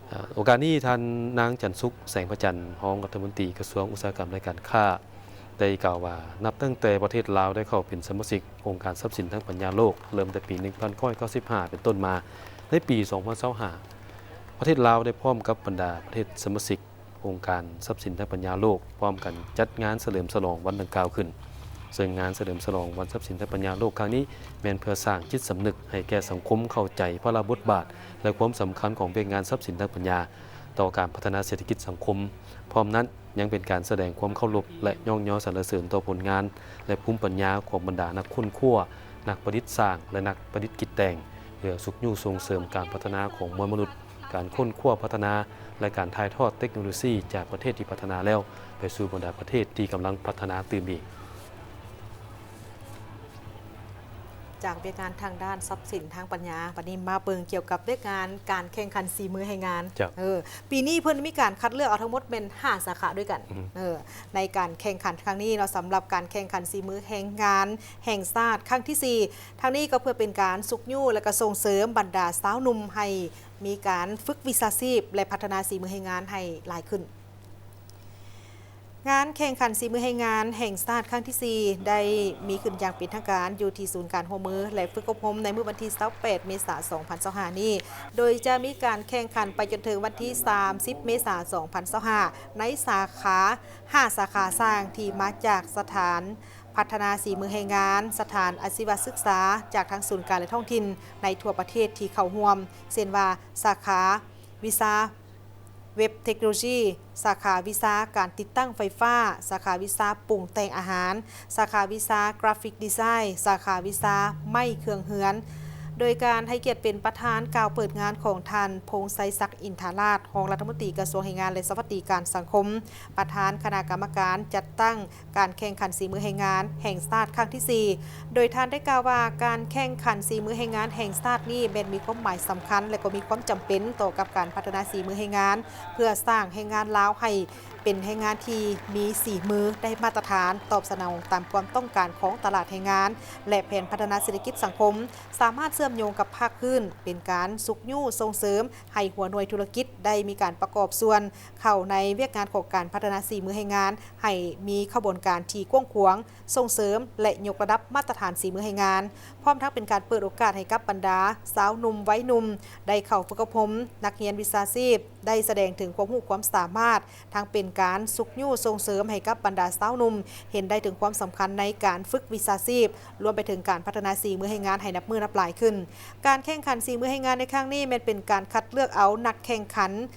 ເອີ ໂອກາດນີ້ ທ່ານນາງ ຈັນສຸກ ແສງພະຈັນ ຮອງລັດຖະມົນຕີກະຊວງອຸດສາຫະກຳ ແລະ ການຄ້າ ໄດ້ກ່າວວ່າ ນັບຕັ້ງແຕ່ປະເທດລາວໄດ້ເຂົ້າເປັນສະມາຊິກອົງການຊັບສິນທາງປັນຍາໂລກ ເລີ່ມແຕ່ປີໜຶ່ງພັນເກົ້າຮ້ອຍເກົ້າສິບຫ້າເປັນຕົ້ນມາ, ໃນປີສອງພັນຊາວຫ້າ ປະເທດລາວໄດ້ພ້ອມກັບບັນດາປະເທດສະມາຊິກ ອົງການຊັບສິນທາງປັນຍາໂລກ ພ້ອມກັນຈັດງານສະເຫຼີມສະຫຼອງວັນດັ່ງກ່າວຂຶ້ນ. ເຊິ່ງງານສະເຫຼີມສະຫຼອງວັນຊັບສິນທາງປັນຍາໂລກຄັ້ງນີ້ ແມ່ນເພື່ອສ້າງຈິດສຳນຶກໃຫ້ແກ່ສັງຄົມເຂົ້າໃຈພາລະບົດບາດ ແລະ ຄວາມສຳຄັນຂອງວຽກງານຊັບສິນທາງປັນຍາຕໍ່ການພັດທະນາເສດຖະກິດສັງຄົມ. ພ້ອມນັ້ນ, ຍັງເປັນການສະແດງຄວາມເຄົາລົບ ແລະ ຍ້ອງຍໍສັນລະເສີນຕໍ່ຜົນງານ ແລະ ພູມປັນຍາຂອງບັນດານັກຄົ້ນຄວ້າ, ນັກປະດິດສ້າງ ແລະ ນັກປະດິດຄິດແຕ່ງ, ເພື່ອຊຸກຍູ້ສົ່ງເສີມການພັດທະນາຂອງມວນມະນຸດ, ການຄົ້ນຄວ້າພັດທະນາ ແລະ ການຖ່າຍທອດເຕັກໂນໂລຊີຈາກປະເທດທີ່ພັດທະນາແລ້ວ ໄປສູ່ບັນດາປະເທດທີ່ກຳລັງພັດທະນາຕື່ມອີກ. ຈາກວຽກງານທາງດ້ານຊັບສິນທາງປັນຍາ, ບັດນີ້ມາເບິ່ງກ່ຽວກັບວຽກງານການແຂ່ງຂັນສີມືແຮງງານ. ເອີ ປີນີ້ເພິ່ນມີການຄັດເລືອກເອົາທັງໝົດແມ່ນຫ້າສາຂາດ້ວຍກັນ. ເອີ ໃນການແຂ່ງຂັນຄັ້ງນີ້ເນາະ, ສຳລັບການແຂ່ງຂັນສີມືແຮງງານແຫ່ງຊາດຄັ້ງທີສີ່ ທັງນີ້ກໍເພື່ອເປັນການຊຸກຍູ້ ແລະ ກໍສົ່ງເສີມບັນດາຊາວໜຸ່ມໃຫ້ມີການຝຶກວິຊາຊີບ ແລະ ພັດທະນາສີມືແຮງງານໃຫ້ຫຼາຍຂຶ້ນ. ງານແຂ່ງຂັນສີມືແຮງງານແຫ່ງຊາດຄັ້ງທີສີ່ ໄດ້ມີຂຶ້ນຢ່າງເປັນທາງການຢູ່ທີ່ສູນການຮ່ວມມື ແລະ ຝຶກອົບຮົມໃນມື້ວັນທີຊາວແປດ ເມສາ ສອງພັນຊາວຫ້ານີ້, ໂດຍຈະມີການແຂ່ງຂັນໄປຈົນເຖິງວັນທີສາມສິບ ເມສາ ສອງພັນຊາວຫ້າ ໃນສາຂາ ຫ້າສາຂາສ້າງທີ່ມາຈາກສະຖານພັດທະນາສີມືແຮງງານ, ສະຖານອາຊີວະສຶກສາຈາກທາງສູນກາງ ແລະ ທ້ອງຖິ່ນໃນທົ່ວປະເທດທີ່ເຂົ້າຮ່ວມ, ເຊັ່ນວ່າ ສາຂາວິຊາເວັບເທັກໂນໂລຊີ, ສາຂາວິຊາການຕິດຕັ້ງໄຟຟ້າ, ສາຂາວິຊາປຸງແຕ່ງອາຫານ, ສາຂາວິຊາກຣາຟິກດີໄຊ, ສາຂາວິຊາໄມ້ເຄື່ອງເຮືອນ. ໂດຍການໃຫ້ກຽດເປັນປະທານກ່າວເປີດງານຂອງທ່ານ ພົງໄຊສັກ ອິນທາລາດ ຮອງລັດຖະມົນຕີກະຊວງແຮງງານ ແລະ ສະຫວັດດີການສັງຄົມ, ປະທານຄະນະກຳມະການຈັດຕັ້ງ ການແຂ່ງຂັນສີມືແຮງງານແຫ່ງຊາດຄັ້ງທີສີ່ ໂດຍທ່ານໄດ້ກ່າວວ່າ ການແຂ່ງຂັນສີມືແຮງງານແຫ່ງຊາດນີ້ແມ່ນມີຄວາມໝາຍສຳຄັນ ແລະ ກໍມີຄວາມຈຳເປັນຕໍ່ກັບການພັດທະນາສີມືແຮງງານ ເພື່ອສ້າງແຮງງານລາວໃຫ້ເປັນແຮງງານທີ່ມີສີມືໄດ້ມາດຕະຖານ, ຕອບສະໜອງຕາມຄວາມຕ້ອງການຂອງຕະຫຼາດແຮງງານ ແລະ ແຜນພັດທະນາເສດຖະກິດສັງຄົມ, ສາມາດເຊື່ອມໂຍງກັບພາກພື້ນ, ເປັນການຊຸກຍູ້ສົ່ງເສີມໃຫ້ຫົວໜ່ວຍທຸລະກິດໄດ້ມີການປະກອບສ່ວນ ເຂົ້າໃນວຽກງານຂອງການພັດທະນາສີມືແຮງງານ ໃຫ້ມີຂະບວນການທີ່ກວ້າງຂວາງ, ສົ່ງເສີມ ແລະ ຍົກລະດັບມາດຕະຖານສີມືແຮງງານ, ພ້ອມທັງເປັນການເປີດໂອກາດໃຫ້ກັບບັນດາຊາວໜຸ່ມໄວໜຸ່ມໄດ້ເຂົ້າຝຶກອົບຮົມ, ນັກຮຽນວິຊາຊີບໄດ້ສະແດງເຖິງຄວາມຮູ້ຄວາມສາມາດ, ທັງເປັນການຊຸກຍູ້ສົ່ງເສີມໃຫ້ກັບບັນດາຊາວໜຸ່ມເຫັນໄດ້ເຖິງຄວາມສຳຄັນໃນການຝຶກວິຊາຊີບ, ລວມໄປເຖິງການພັດທະນາສີມືແຮງງານໃຫ້ນັບມື້ນັບຫຼາຍຂຶ້ນ. ການແຂ່ງຂັນສີມືແຮງງານໃນຄັ້ງນີ້ ແມ່ນເປັນການຄັດເລືອກເອົານັກແຂ່ງຂັນ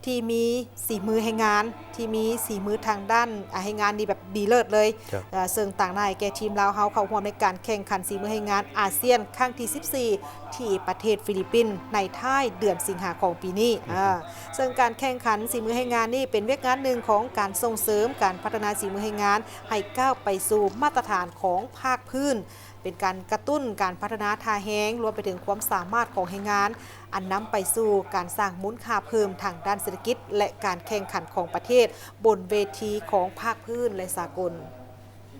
ທີ່ມີສີມືແຮງງານ ທີ່ມີສີມືທາງດ້ານ ອາ ແຮງງານນີ້ແບບດີເລີດເລີຍ. ເຊິ່ງຕາງໜ້າແກ່ທີມລາວເຮົາເຂົ້າຮ່ວມໃນການແຂ່ງຂັນສີມືແຮງງານອາຊຽນຄັ້ງທີສິບສີ່ ທີ່ປະເທດຟີລິບປິນ ໃນທ້າຍເດືອນສິງຫາຂອງປີນີ້. ເຊິ່ງການແຂ່ງຂັນສີມືແຮງງານນີ້ ເປັນວຽກງານໜຶ່ງຂອງການສົ່ງເສີມການພັດທະນາສີມືແຮງງານ ໃຫ້ກ້າວໄປສູ່ມາດຕະຖານຂອງພາກພື້ນ, ເປັນການກະຕຸ້ນການພັດທະນາທ່າແຮງ, ລວມໄປເຖິງຄວາມສາມາດຂອງແຮງງານ, ອັນນຳໄປສູ່ການສ້າງມູນຄ່າເພີ່ມທາງດ້ານເສດຖະກິດ ແລະ ການແຂ່ງຂັນຂອງປະເທດ ບົນເວທີຂອງພາກພື້ນ ແລະ ສາກົນ.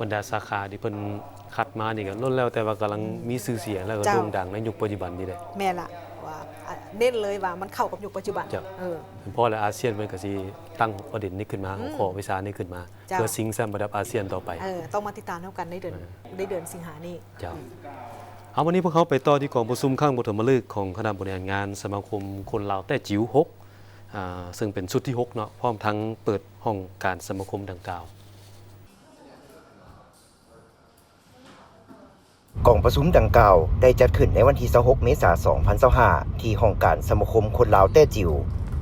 ບັນດາສາຂາທີ່ເພິ່ນຄັດມານີ້ກໍລ້ວນແລ້ວແຕ່ວ່າກຳລັງ ອືມ ມີຊື່ສຽງ ແລ້ວກໍ ເຈົ້າ ໂດ່ງດັງໃນຍຸກປັດຈຸບັນນີ້ເດ້. ແມ່ນລະ ວ່າ ອະ ເນັ້ນເລີຍວ່າມັນເຂົ້າກັບຍຸກປັດຈຸບັນ. ເຈົ້າ. ເອີ ພໍແລ້ວອາຊຽນເພິ່ນກໍຊິຕັ້ງປະເດັນນີ້ຂຶ້ນມາ ອືມ ຫົວຂໍ້ວິຊານີ້ຂຶ້ນມາ ເຈົ້າ ເພື່ອຊິງແຊ້ມລະດັບອາຊຽນຕໍ່ໄປ. ເອີ ຕ້ອງມາຕິດຕາມນຳກັນໃນເດືອນ ເອີ ໃນເດືອນສິງຫານີ້. ເຈົ້າ. ອືມ. ເອົາ ວັນນີ້ພວກເຮົາໄປຕໍ່ທີ່ກອງປະຊຸມຄັ້ງປະຖົມມະລຶກຂອງຄະນະບໍລິຫານງານສະມາຄົມຄົນລາວແຕ້ຈິ້ວຫົກ ອາ ເຊິ່ງເປັນຊຸດທີຫົກເນາະ ພ້ອມທັງເປີດຫ້ອງການສະມາຄົມດັ່ງກ່າວ. ກອງປະຊຸມດັ່ງກ່າວໄດ້ຈັດຂຶ້ນໃນວັນທີຊາວຫົກ ເມສາ ສອງພັນຊາວຫ້າ ທີ່ຫ້ອງການສະມາຄົມຄົນລາວແຕ້ຈິ້ວ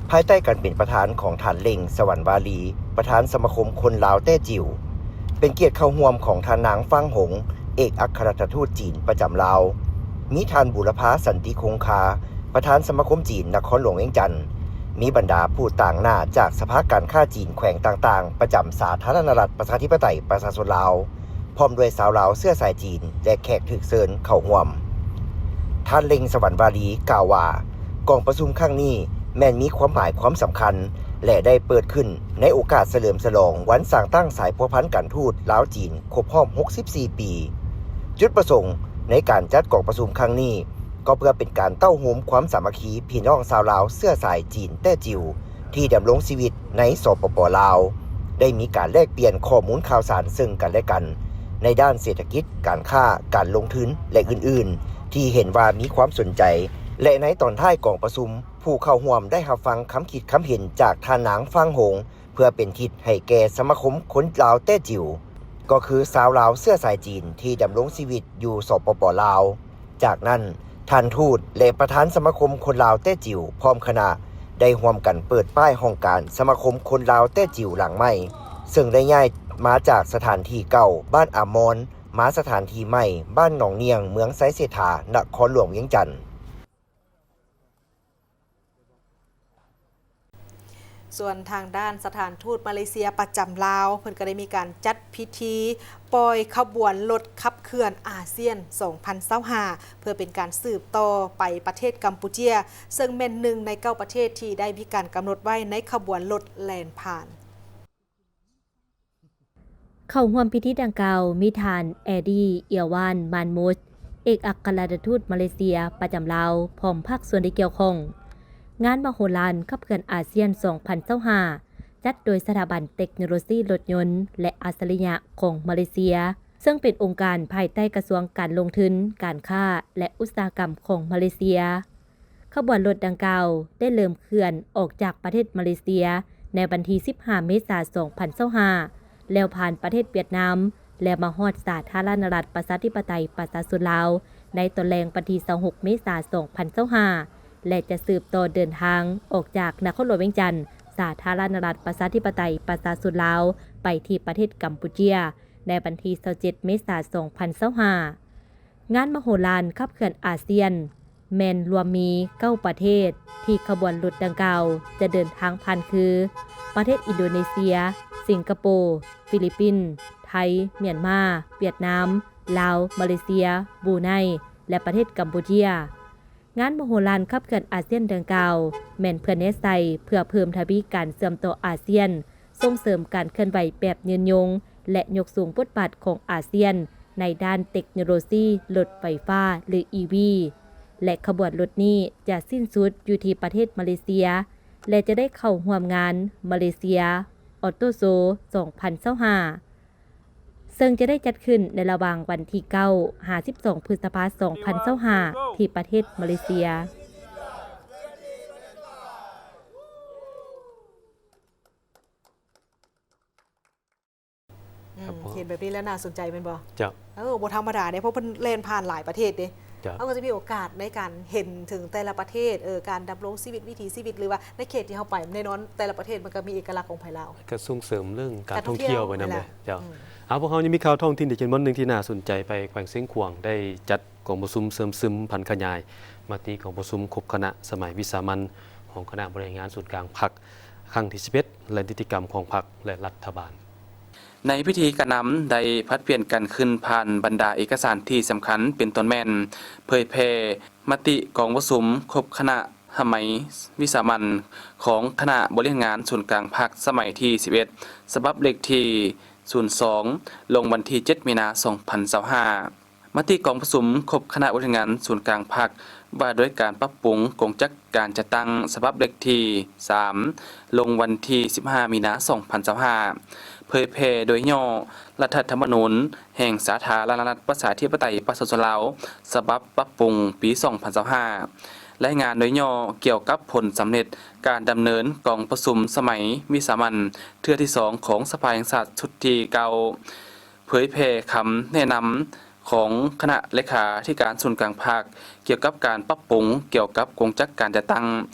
ພາຍໃຕ້ການເປັນປະທານຂອງທ່ານ ເລັງ ສະຫວັນວາລີ ປະທານສະມາຄົມຄົນລາວແຕ້ຈິ້ວ, ເປັນກຽດເຂົ້າຮ່ວມຂອງທ່ານນາງ ຟາງ ຫົງ ເອກອັກຄະລັດຖະທູດຈີນປະຈຳລາວ, ມີທ່ານ ບູລະພາ ສັນຕິຄົງຄາ ປະທານສະມາຄົມຈີນນະຄອນຫຼວງວຽງຈັນ, ມີບັນດາຜູ້ຕາງໜ້າຈາກສະພາການຄ້າຈີນແຂວງຕ່າງໆ ປະຈຳສາທາລະນະລັດປະຊາທິປະໄຕປະຊາຊົນລາວ, ພ້ອມດ້ວຍຊາວລາວເຊື້ອສາຍຈີນ ແລະ ແຂກຖືກເຊີນເຂົ້າຮ່ວມ. ທ່ານ ເລັງ ສະຫວັນວາລີ ກ່າວວ່າ ກອງປະຊຸມຄັ້ງນີ້ແມ່ນມີຄວາມໝາຍຄວາມສຳຄັນ ແລະ ໄດ້ເປີດຂຶ້ນໃນໂອກາດສະເຫຼີມສະຫຼອງວັນສ້າງຕັ້ງສາຍພົວພັນການທູດລາວ-ຈີນຄົບຮອບຫົກສິບສີ່ປີ. ຈຸດປະສົງໃນການຈັດກອງປະຊຸມຄັ້ງນີ້ ກໍເພື່ອເປັນການເຕົ້າໂຮມຄວາມສາມັກຄີພີ່ນ້ອງຊາວລາວເຊື້ອສາຍຈີນແຕ້ຈິ້ວ ທີ່ດຳລົງຊີວິດໃນ ສປປ ລາວ ໄດ້ມີການແລກປ່ຽນຂໍ້ມູນຂ່າວສານເຊິ່ງກັນແລະກັນ ໃນດ້ານເສດຖະກິດ, ການຄ້າ, ການລົງທຶນ ແລະ ອື່ນໆ ທີ່ເຫັນວ່າມີຄວາມສົນໃຈ ແລະ ໃນຕອນທ້າຍກອງປະຊຸມ, ຜູ້ເຂົ້າຮ່ວມໄດ້ຮັບຟັງຄຳຄິດຄຳເຫັນຈາກທ່ານນາງ ຟາງ ຫົງ ເພື່ອເປັນທິດໃຫ້ແກ່ສະມາຄົມຄົນລາວແຕ້ຈິ້ວ, ກໍຄືຊາວລາວເຊື້ອສາຍຈີນທີ່ດຳລົງຊີວິດຢູ່ ສປປ ລາວ. ຈາກນັ້ນ, ທ່ານທູດ ແລະ ປະທານສະມາຄົມຄົນລາວແຕ້ຈິ້ວ ພ້ອມຄະນະ ໄດ້ຮ່ວມກັນເປີດປ້າຍຫ້ອງການສະມາຄົມຄົນລາວແຕ້ຈິ້ວຫຼັງໃໝ່, ເຊິ່ງໄດ້ຍ້າຍມາຈາກສະຖານທີ່ເກົ່າ ບ້ານອາມອນ ມາສະຖານທີ່ໃໝ່ ບ້ານໜອງໜ້ຽງ ເມືອງໄຊເສດຖາ ນະຄອນຫຼວງວຽງຈັນ. ສ່ວນທາງດ້ານສະຖານທູດມາເລເຊຍປະຈຳລາວ ເພິ່ນກໍໄດ້ມີການຈັດພິທີປ່ອຍຂະບວນລົດຂັບເຄື່ອນອາຊຽນສອງພັນຊາວຫ້າ ເພື່ອເປັນການສືບຕໍ່ໄປປະເທດກຳປູເຈຍ ເຊິ່ງແມ່ນໜຶ່ງໃນເກົ້າປະເທດທີ່ໄດ້ມີການກຳນົດໄວ້ໃນຂະບວນລົດແລ່ນຜ່ານ. ເຂົ້າຮ່ວມພິທີດັ່ງກ່າວມີທ່ານ ແອດີ ເອຍວານ ມານມຸດ ເອກອັກຄະລັດຖະທູດມາເລເຊຍປະຈຳລາວ ພ້ອມພາກສ່ວນທີ່ກ່ຽວຂ້ອງ. ງານມະໂຫລານຂັບເຄື່ອນອາຊຽນສອງພັນຊາວຫ້າ ຈັດໂດຍສະຖາບັນເຕັກໂນໂລຊີລົດຍົນ ແລະ ອັດສະລິຍະຂອງມາເລເຊຍ, ເຊິ່ງເປັນອົງການພາຍໃຕ້ກະຊວງການລົງທຶນ, ການຄ້າ ແລະ ອຸດສາຫະກຳຂອງມາເລເຊຍ. ຂະບວນລົດດັ່ງກ່າວໄດ້ເລີ່ມເຄື່ອນອອກຈາກປະເທດມາເລເຊຍໃນວັນທີສິບຫ້າ ເມສາ ສອງພັນຊາວຫ້າ ແລ້ວຜ່ານປະເທດຫວຽດນາມ ແລະ ມາຮອດສາທາລະນະລັດປະຊາທິປະໄຕປະຊາຊົນລາວ ໃນຕອນແລງວັນທີຊາວຫົກ ເມສາ ສອງພັນຊາວຫ້າ ແລະ ຈະສືບຕໍ່ເດີນທາງອອກຈາກນະຄອນຫຼວງວຽງຈັນ ສາທາລະນະລັດປະຊາທິປະໄຕປະຊາຊົນລາວ ໄປທີ່ປະເທດກຳປູເຈຍ ໃນວັນທີຊາວເຈັດ ເມສາ ສອງພັນຊາວຫ້າ. ງານມະໂຫລານຂັບເຄື່ອນອາຊຽນ ແມ່ນລວມມີເກົ້າປະເທດທີ່ຂະບວນລົດດັ່ງກ່າວຈະເດີນທາງຜ່ານ ຄື ປະເທດອິນໂດເນເຊຍ, ສິງກະໂປ, ຟີລິບປິນ, ໄທ, ມຽນມາ, ຫວຽດນາມ, ລາວ, ມາເລເຊຍ, ບຣູໄນ ແລະ ປະເທດກຳປູເຈຍ. ງານມະໂຫລານຂັບເຄື່ອນອາຊຽນດັ່ງກ່າວ ແມ່ນເພື່ອແນໃສ່ເພື່ອເພີ່ມທະວີການເຊື່ອມຕໍ່ອາຊຽນ, ສົ່ງເສີມການເຄື່ອນໄຫວແບບຍືນຍົງ ແລະ ຍົກສູງບົດບາດຂອງອາຊຽນໃນດ້ານເຕັກໂນໂລຊີລົດໄຟຟ້າ ຫຼື ອີ ວີ ແລະ ຂະບວນລົດນີ້ຈະສິ້ນສຸດຢູ່ທີ່ປະເທດມາເລເຊຍ ແລະ ຈະໄດ້ເຂົ້າຮ່ວມງານ Malaysia Auto Show ສອງພັນຊາວຫ້າ ເຊິ່ງຈະໄດ້ຈັດຂຶ້ນໃນລະຫວ່າງວັນທີເກົ້າ ຫາ ສິບສອງ ພຶດສະພາ ສອງພັນຊາວຫ້າ ທີ່ປະເທດມາເລເຊຍ. ອືມ ເຫັນແບບນີ້ແລ້ວໜ້າສົນໃຈແມ່ນບໍ່? ເຈົ້າ. ເອີ ບໍ່ທຳມະດາເດ້ ເພາະເພິ່ນແລ່ນຜ່ານຫຼາຍປະເທດເດ້. ເຈົ້າ. ເຮົາກໍຈະມີໂອກາດໃນການເຫັນເຖິງແຕ່ລະປະເທດ ເອີ ການດຳລົງຊີວິດ ວິຖີຊີວິດ ຫຼືວ່າໃນເຂດທີ່ເຮົາໄປ ແນ່ນອນແຕ່ລະປະເທດມັນກໍມີເອກະລັກຂອງໃຜລາວ ກະສົ່ງເສີມເລື່ອງການທ່ອງທ່ຽວໄປນຳເດ້. ເຈົ້າ. ອືມ. ເອົາ ພວກເຮົາຍັງມີຂ່າວທ້ອງຖິ່ນອີກຈຳນວນໜຶ່ງທີ່ໜ້າສົນໃຈໄປແຂວງຊຽງຂວາງ ໄດ້ຈັດກອງປະຊຸມເຊື່ອມຊຶມຜັນຂະຫຍາຍມະຕິກອງປະຊຸມຄົບຄະນະສະໄໝວິສາມັນຂອງຄະນະບໍລິຫານງານສູນກາງພັກ ຄັ້ງທີສິບເອັດ ແລະ ນິຕິກຳຂອງພັກ ແລະ ລັດຖະບານ. ໃນພິທີການນຳໄດ້ຜັດປ່ຽນກັນຂຶ້ນຜ່ານບັນດາເອກະສານທີ່ສຳຄັນ ເປັນຕົ້ນແມ່ນເຜີຍແຜ່ມະຕິກອງປະຊຸມຄົບຄະນະສະໄໝວິສາມັນຂອງຄະນະບໍລິຫານງານສູນກາງພັກສະໄໝທີສິບເອັດ ສະບັບເລກທີສູນສອງ ລົງວັນທີເຈັດ ມີນາ ສອງພັນຊາວຫ້າ. ມະຕິກອງປະຊຸມຄົບຄະນະບໍລິຫານງານສູນກາງພັກ ວ່າດ້ວຍການປັບປຸງກົງຈັກການຈັດຕັ້ງ ສະບັບເລກທີສາມ ລົງວັນທີສິບຫ້າ ມີນາ ສອງພັນຊາວຫ້າ ເຜີຍແຜ່ໂດຍຫຍໍ້ ລັດຖະທຳມະນູນແຫ່ງສາທາລະນະລັດ ປະຊາທິປະໄຕ ປະຊາຊົນລາວ ສະບັບປັບປຸງປີສອງພັນຊາວຫ້າ ລາຍງານໂດຍຫຍໍ້ກ່ຽວກັບຜົນສຳເລັດການດຳເນີນກອງປະຊຸມສະໄໝວິສາມັນເທື່ອທີສອງຂອງສະພາແຫ່ງຊາດຊຸດທີເກົ້າ ເຜີຍແຜ່ຄຳແນະນຳຂອງຄະນະເລຂາທິການສູນກາງພັກ ກ່ຽວກັບການປັບປຸງກ່ຽວກັບກົງຈັກການຈັດຕັ້ງ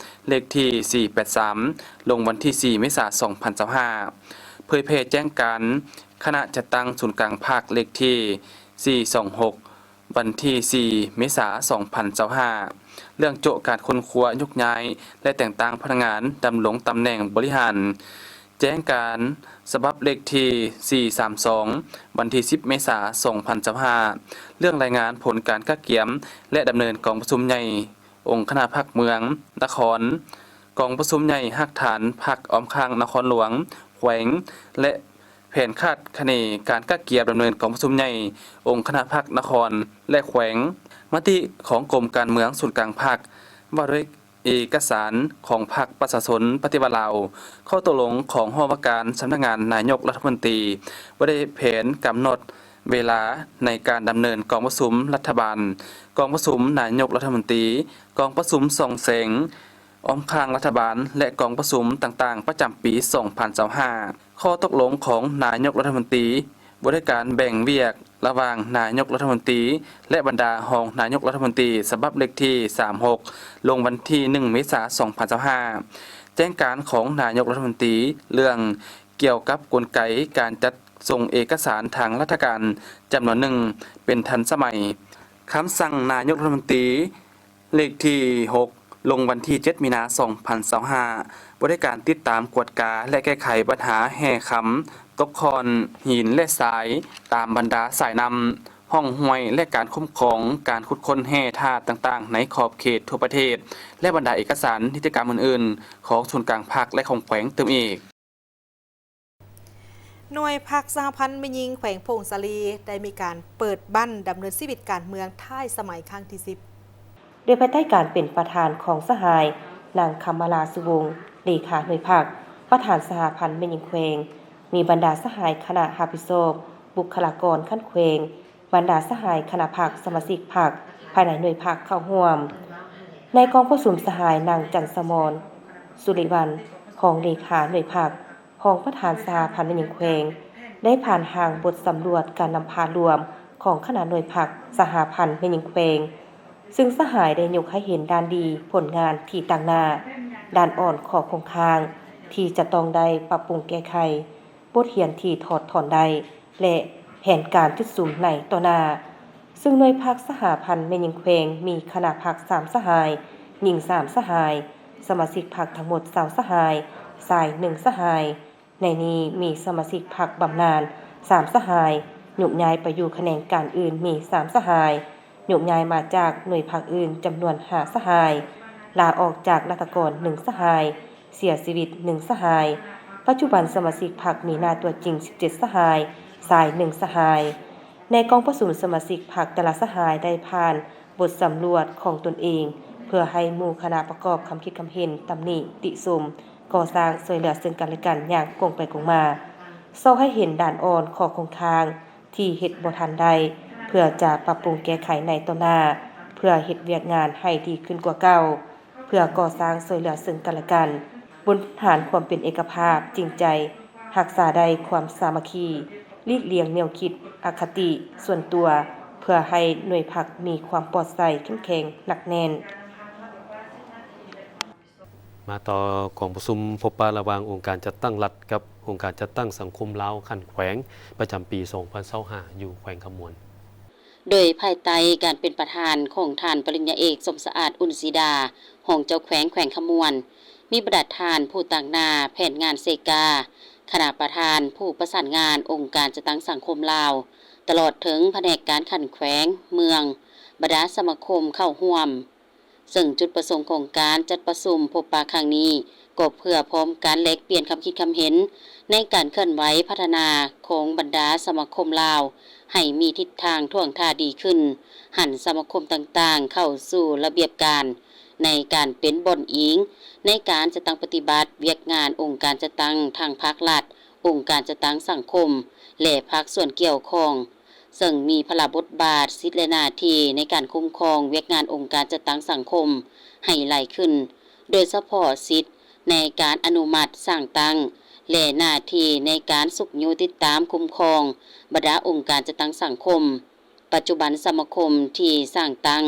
ເລກທີສີ່ແປດສາມ ລົງວັນທີສີ່ ເມສາ ສອງພັນຊາວຫ້າ ເຜີຍແຜ່ແຈ້ງການຄະນະຈັດຕັ້ງສູນກາງພັກ ເລກທີສີ່ສອງຫົກ ວັນທີສີ່ ເມສາ ສອງພັນຊາວຫ້າ ເລື່ອງໂຈະການຄົ້ນຄວ້າຍົກຍ້າຍ ແລະ ແຕ່ງຕັ້ງພະນັກງານດຳລົງຕຳແໜ່ງບໍລິຫານ ແຈ້ງການສະບັບເລກທີສີ່ສາມສອງ ວັນທີສິບ ເມສາ ສອງພັນຊາວຫ້າ ເລື່ອງລາຍງານຜົນການກະກຽມ ແລະ ດຳເນີນກອງປະຊຸມໃຫຍ່ອົງຄະນະພັກເມືອງ, ນະຄອນ, ກອງປະຊຸມໃຫຍ່ຮາກຖານພັກອ້ອມຂ້າງນະຄອນຫຼວງ, ແຂວງ ແລະ ແຜນຄາດຄະເນການກະກຽມດຳເນີນກອງປະຊຸມໃຫຍ່ອົງຄະນະພັກນະຄອນ ແລະ ແຂວງ. ມະຕິຂອງກົມການເມືອງສູນກາງພັກ ວ່າດ້ວຍເອກະສານຂອງພັກປະຊາຊົນປະຕິວັດລາວ, ຂໍ້ຕົກລົງຂອງຫ້ອງວ່າການສຳນັກງານນາຍົກລັດຖະມົນຕີ ວ່າດ້ວຍແຜນກຳນົດເວລາໃນການດຳເນີນກອງປະຊຸມລັດຖະບານ, ກອງປະຊຸມນາຍົກລັດຖະມົນຕີ, ກອງປະຊຸມສ່ອງແສງ ອ້ອມຂ້າງລັດຖະບານ ແລະ ກອງປະຊຸມຕ່າງໆ ປະຈຳປີສອງພັນຊາວຫ້າ. ຂໍ້ຕົກລົງຂອງນາຍົກລັດຖະມົນຕີ ວ່າດ້ວຍການແບ່ງວຽກລະຫວ່າງນາຍົກລັດຖະມົນຕີ ແລະ ບັນດາຮອງນາຍົກລັດຖະມົນຕີ ສະບັບເລກທີສາມຫົກ ລົງວັນທີໜຶ່ງ ເມສາ ສອງພັນຊາວຫ້າ ແຈ້ງການຂອງນາຍົກລັດຖະມົນຕີ ເລື່ອງກ່ຽວກັບກົນໄກການຈັດສົ່ງເອກະສານທາງລັດຖະການຈຳນວນໜຶ່ງ ເປັນທັນສະໄໝ. ຄຳສັ່ງນາຍົກລັດຖະມົນຕີ ເລກທີຫົກ ລົງວັນທີເຈັດ ມີນາ ສອງພັນຊາວຫ້າ ວ່າດ້ວຍການຕິດຕາມ, ກວດກາ ແລະ ແກ້ໄຂບັນຫາແຮ່ຄຳ, ຕົກຄ້ອນຫີນ ແລະ ຊາຍ ຕາມບັນດາສາຍນ້ຳ, ຮ່ອງຫ້ວຍ ແລະ ການຄຸ້ມຄອງການຂຸດຄົ້ນແຮ່ທາດຕ່າງໆ ໃນຂອບເຂດທົ່ວປະເທດ ແລະ ບັນດາເອກະສານນິຕິກຳອື່ນໆ ຂອງສູນກາງພັກ ແລະ ຂອງແຂວງຕື່ມອີກ. ໜ່ວຍພັກສະຫະພັນແມ່ຍິງແຂວງຜົ້ງສາລີ ໄດ້ມີການເປີດບັ້ນດຳເນີນຊີວິດການເມືອງທ້າຍສະໄໝຄັ້ງທີສິບ ໂດຍພາຍໃຕ້ການເປັນປະທານຂອງສະຫາຍ ນາງ ຄຳມາລາ ສຸວົງ ເລຂາໜ່ວຍພັກ, ປະທານສະຫະພັນແມ່ຍິງແຂວງ, ມີບັນດາສະຫາຍຄະນະຮັບຜິດຊອບ, ບຸກຄະລາກອນຂັ້ນແຂວງ, ບັນດາສະຫາຍຄະນະພັກ, ສະມາຊິກພັກພາຍໃນໜ່ວຍພັກເຂົ້າຮ່ວມ. ໃນກອງປະຊຸມ, ສະຫາຍ ນາງ ຈັນສະໝອນ ສຸລິວັນ ຮອງເລຂາໜ່ວຍພັກ, ຮອງປະທານສະຫະພັນແມ່ຍິງແຂວງ ໄດ້ຜ່ານຮ່າງບົດສຳຫຼວດການນຳພາລວມຂອງຄະນະໜ່ວຍພັກສະຫະພັນແມ່ຍິງແຂວງ, ຊຶ່ງສະຫາຍໄດ້ຍົກໃຫ້ເຫັນດ້ານດີ, ຜົນງານທີ່ຕາງໜ້າ, ດ້ານອ່ອນ, ຂໍ້ຄົງຄ້າງທີ່ຈະຕ້ອງໄດ້ປັບປຸງແກ້ໄຂ, ບົດຮຽນທີ່ຖອດຖອນໄດ້ ແລະ ແຜນການຈຸດສຸມໃນຕໍ່ໜ້າ, ຊຶ່ງໜ່ວຍພັກສະຫະພັນແມ່ຍິງແຂວງ ມີຄະນະພັກສາມສະຫາຍ, ຍິງສາມສະຫາຍ, ສະມາຊິກພັກທັງໝົດຊາວສະຫາຍ, ຊາຍໜຶ່ງສະຫາຍ. ໃນນີ້ມີສະມາຊິກພັກບຳນານສາມສະຫາຍ, ໂຍກຍ້າຍໄປຢູ່ຂະແໜງການອື່ນມີສາມສະຫາຍ, ໂຍກຍ້າຍມາຈາກໜ່ວຍພັກອື່ນຈຳນວນຫ້າສະຫາຍ, ລາອອກຈາກລັດຖະກອນໜຶ່ງສະຫາຍ, ເສຍຊີວິດໜຶ່ງສະຫາຍ. ປັດຈຸບັນສະມາຊິກພັກມີໜ້າຕົວຈິງສິບເຈັດສະຫາຍ, ຊາຍໜຶ່ງສະຫາຍ. ໃນກອງປະຊຸມ, ສະມາຊິກພັກແຕ່ລະສະຫາຍໄດ້ຜ່ານບົດສຳຫຼວດຂອງຕົນເອງ ເພື່ອໃຫ້ໝູ່ຄະນະປະກອບຄຳຄິດຄຳເຫັນ, ຕຳໜິຕິຊົມ, ກໍ່ສ້າງຊ່ວຍເຫຼືອເຊິ່ງກັນແລະກັນຢ່າງກົງໄປກົງມາ, ຊອກໃຫ້ເຫັນດ້ານອ່ອນ, ຂໍ້ຄົງຄ້າງ ທີ່ເຮັດບໍ່ທັນໄດ້ ເພື່ອຈະປັບປຸງແກ້ໄຂໃນຕໍ່ໜ້າ, ເພື່ອເຮັດວຽກງານໃຫ້ດີຂຶ້ນກວ່າເກົ່າ, ເພື່ອກໍ່ສ້າງຊ່ວຍເຫຼືອເຊິ່ງກັນແລະກັນ, ບົນພື້ນຖານຄວາມເປັນເອກະພາບ, ຈິງໃຈ, ຮັກສາໄດ້ຄວາມສາມັກຄີ, ຫຼີກລ່ຽງແນວຄິດອະຄະຕິສ່ວນຕົວ, ເພື່ອໃຫ້ໜ່ວຍພັກມີຄວາມປອດໃສ, ເຂັ້ມແຂງ, ໜັກແໜ້ນ. ມາຕໍ່ກອງປະຊຸມພົບປະລະຫວ່າງອົງການຈັດຕັ້ງລັດກັບອົງການຈັດຕັ້ງສັງຄົມລາວຂັ້ນແຂວງ ປະຈຳປີສອງພັນຊາວຫ້າ ຢູ່ແຂວງຄຳມ່ວນ. ໂດຍພາຍໃຕ້ການເປັນປະທານຂອງທ່ານປະລິນຍາເອກ ສົມສະອາດ ອຸ່ນສີດາ ຮອງເຈົ້າແຂວງແຂວງຄຳມ່ວນ, ມີບັນດາທ່ານຜູ້ຕາງໜ້າແຜນງານເຊກາ, ຄະນະປະທານ, ຜູ້ປະສານງານອົງການຈັດຕັ້ງສັງຄົມລາວ, ຕະຫຼອດເຖິງພະແນກການຂັ້ນແຂວງ, ເມືອງ, ບັນດາສະມາຄົມເຂົ້າຮ່ວມ. ເຊິ່ງຈຸດປະສົງຂອງການຈັດປະຊຸມພົບປະຄັ້ງນີ້ ກໍເພື່ອພ້ອມກັນແລກປ່ຽນຄຳຄິດຄຳເຫັນໃນການເຄື່ອນໄຫວພັດທະນາຂອງບັນດາສະມາຄົມລາວ ໃຫ້ມີທິດທາງທ່ວງທ່າດີຂຶ້ນ, ຫັນສະມາຄົມຕ່າງໆເຂົ້າສູ່ລະບຽບການ ໃນການເປັນບ່ອນອີງໃນການຈັດຕັ້ງປະຕິບັດວຽກງານອົງການຈັດຕັ້ງທາງພາກລັດ, ອົງການຈັດຕັ້ງສັງຄົມ ແລະ ພາກສ່ວນກ່ຽວຂ້ອງ, ເຊິ່ງມີພາລະບົດບາດ, ສິດ ແລະ ໜ້າທີ່ໃນການຄຸ້ມຄອງວຽກງານອົງການຈັດຕັ້ງສັງຄົມໃຫ້ຫຼາຍຂຶ້ນ, ໂດຍສະເພາະສິດໃນການອະນຸມັດສ້າງຕັ້ງ ແລະ ໜ້າທີ່ໃນການຊຸກຍູ້ຕິດຕາມຄຸ້ມຄອງບັນດາອົງການຈັດຕັ້ງສັງຄົມ. ປັດຈຸບັນສະມາຄົມທີ່ສ້າງຕັ້ງ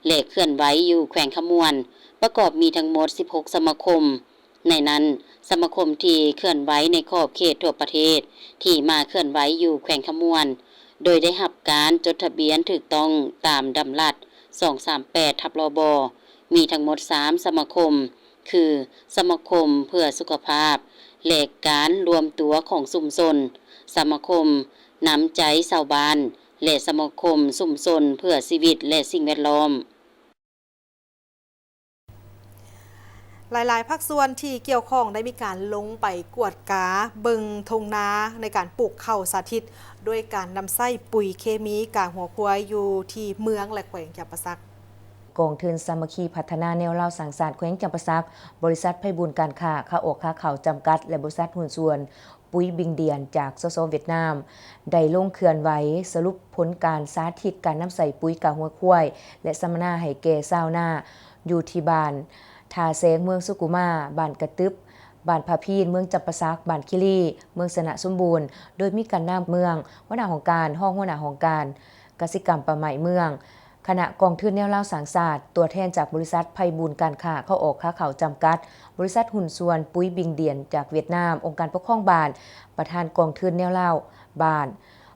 ແລະ ເຄື່ອນໄຫວຢູ່ແຂວງຄຳມ່ວນ ປະກອບມີທັງໝົດສິບຫົກສະມາຄົມ. ໃນນັ້ນ, ສະມາຄົມທີ່ເຄື່ອນໄຫວໃນຂອບເຂດທົ່ວປະເທດ ທີ່ມາເຄື່ອນໄຫວຢູ່ແຂວງຄຳມ່ວນ ໂດຍໄດ້ຮັບການຈົດທະບຽນຖືກຕ້ອງຕາມດຳລັດສອງສາມແປດທັບ ລບ ມີທັງໝົດສາມສະມາຄົມ ຄື ສະມາຄົມເພື່ອສຸຂະພາບ ແລະ ການລວມຕົວຂອງຊຸມຊົນ, ສະມາຄົມນ້ຳໃຈຊາວບ້ານ ແລະ ສະມາຄົມຊຸມຊົນເພື່ອຊີວິດ ແລະ ສິ່ງແວດລ້ອມ. ຫຼາຍໆພາກສ່ວນທີ່ກ່ຽວຂ້ອງໄດ້ມີການລົງໄປກວດກາເບິ່ງທົ່ງນາໃນການປູກເຂົ້າສາທິດ ດ້ວຍການນຳໃຊ້ປຸ໋ຍເຄມີກາຫົວຄວາຍຢູ່ທີ່ເມືອງ ແລະ ແຂວງຈຳປາສັກ. ກອງທຶນສາມັກຄີພັດທະນາແນວລາວສ້າງຊາດແຂວງຈຳປາສັກ, ບໍລິສັດໄພບູນການຄ້າ ຂາອອກຂາເຂົ້າຈຳກັດ ແລະ ບໍລິສັດຫຸ້ນສ່ວນ ປຸ໋ຍບິງດຽນ ຈາກ ສສ ຫວຽດນາມ ໄດ້ລົງເຄື່ອນໄຫວສະຫຼຸບຜົນການສາທິດການນຳໃຊ້ປຸ໋ຍກາຫົວຄວາຍ ແລະ ສຳມະນາໃຫ້ແກ່ຊາວນາ ຢູ່ທີ່ບ້ານທ່າແຊງ ເມືອງສຸຂຸມາ, ບ້ານກະຕຶບ, ບ້ານພະພີນ ເມືອງຈຳປາສັກ, ບ້ານຄີລີ ເມືອງຊະນະສົມບູນ ໂດຍມີການນຳເມືອງ, ຫົວໜ້າຫ້ອງການ, ຮອງຫົວໜ້າຫ້ອງການ, ກະສິກຳປ່າໄມ້ເມືອງ, ຄະນະກອງທຶນແນວລາວສ້າງຊາດ, ຕົວແທນຈາກບໍລິສັດໄພບູນການຄ້າ ຂາອອກຂາເຂົ້າຈຳກັດ, ບໍລິສັດຫຸ້ນສ່ວນປຸ໋ຍບິງດຽນຈາກຫວຽດນາມ, ອົງການປົກຄອງບ້ານ, ປະທານກອງທຶນແນວລາວບ້ານ,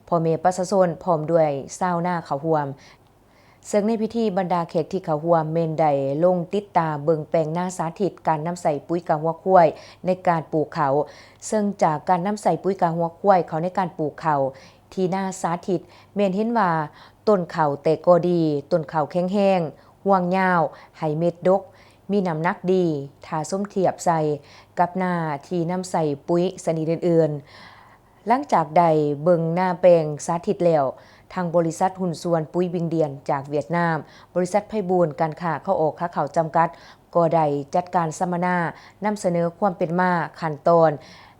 ພໍ່ແມ່ປະຊາຊົນ ພ້ອມດ້ວຍຊາວນາເຂົ້າຮ່ວມ. ເຊິ່ງໃນພິທີບັນດາແຂກທີ່ເຂົ້າຮ່ວມແມ່ນໄດ້ລົງຕິດຕາເບິ່ງແປງນາສາທິດການນຳໃຊ້ປຸ໋ຍກາຫົວຄວາຍໃນການປູກເຂົ້າ, ເຊິ່ງຈາກການນຳໃຊ້ປຸ໋ຍກາຫົວຄວາຍເຂົ້າໃນການປູກເຂົ້າ ທີ່ນາສາທິດ ແມ່ນເຫັນວ່າຕົ້ນເຂົ້າແຕກກໍດີ, ຕົ້ນເຂົ້າແຂງແຮງ, ຮວງຍາວ, ໃຫ້ເມັດດົກ, ມີນ້ຳໜັກດີ ຖ້າສົມທຽບໃສ່ກັບນາທີ່ນຳໃຊ້ປຸ໋ຍຊະນິດອື່ນໆ. ຫຼັງຈາກໄດ້ເບິ່ງນາແປງສາທິດແລ້ວ, ທາງບໍລິສັດຫຸ້ນສ່ວນປຸ໋ຍບິງດຽນຈາກຫວຽດນາມ, ບໍລິສັດໄພບູນການຄ້າ ຂາອອກຂາເຂົ້າຈຳກັດ ກໍໄດ້ຈັດການສຳມະນາ ນຳສະເໜີຄວາມເປັນມາ, ຂັ້ນຕອນ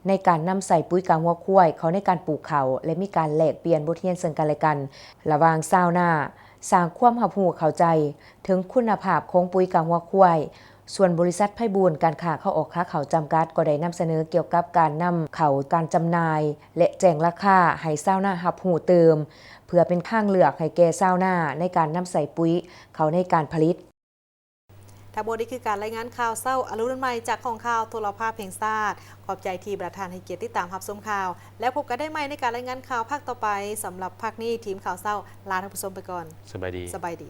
ໃນການນຳໃຊ້ປຸ໋ຍກາຫົວຄວາຍເຂົ້າໃນການປູກເຂົ້າ ແລະ ມີການແລກປ່ຽນບົດຮຽນເຊິ່ງກັນ ແລະ ກັນ ລະຫວ່າງຊາວນາ, ສ້າງຄວາມຮັບຮູ້ເຂົ້າໃຈເຖິງຄຸນນະພາບຂອງປຸ໋ຍກາຫົວຄວາຍ. ສ່ວນບໍລິສັດໄພບູນການຄ້າ ຂາອອກຂາເຂົ້າຈຳກັດ ກໍໄດ້ນຳສະເໜີກ່ຽວກັບການນຳເຂົ້າ, ການຈຳໜ່າຍ ແລະ ແຈ້ງລາຄາໃຫ້ຊາວນາຮັບຮູ້ຕື່ມ ເພື່ອເປັນທາງເລືອກໃຫ້ແກ່ຊາວນາໃນການນຳໃຊ້ປຸ໋ຍເຂົ້າໃນການຜະລິດ. ທັງໝົດນີ້ຄືການລາຍງານຂ່າວເຊົ້າອາລຸນໃໝ່ ຈາກຫ້ອງຂ່າວໂທລະພາບແຫ່ງຊາດ. ຂອບໃຈທີ່ບັນດາທ່ານໃຫ້ກຽດຕິດຕາມຮັບຊົມຂ່າວ ແລ້ວພົບກັນໄດ້ໃໝ່ໃນການລາຍງານຂ່າວພາກຕໍ່ໄປ. ສຳລັບພາກນີ້ ທີມຂ່າວເຊົ້າລາທ່ານຜູ້ຊົມໄປກ່ອນ. ສະບາຍດີ. ສະບາຍດີ.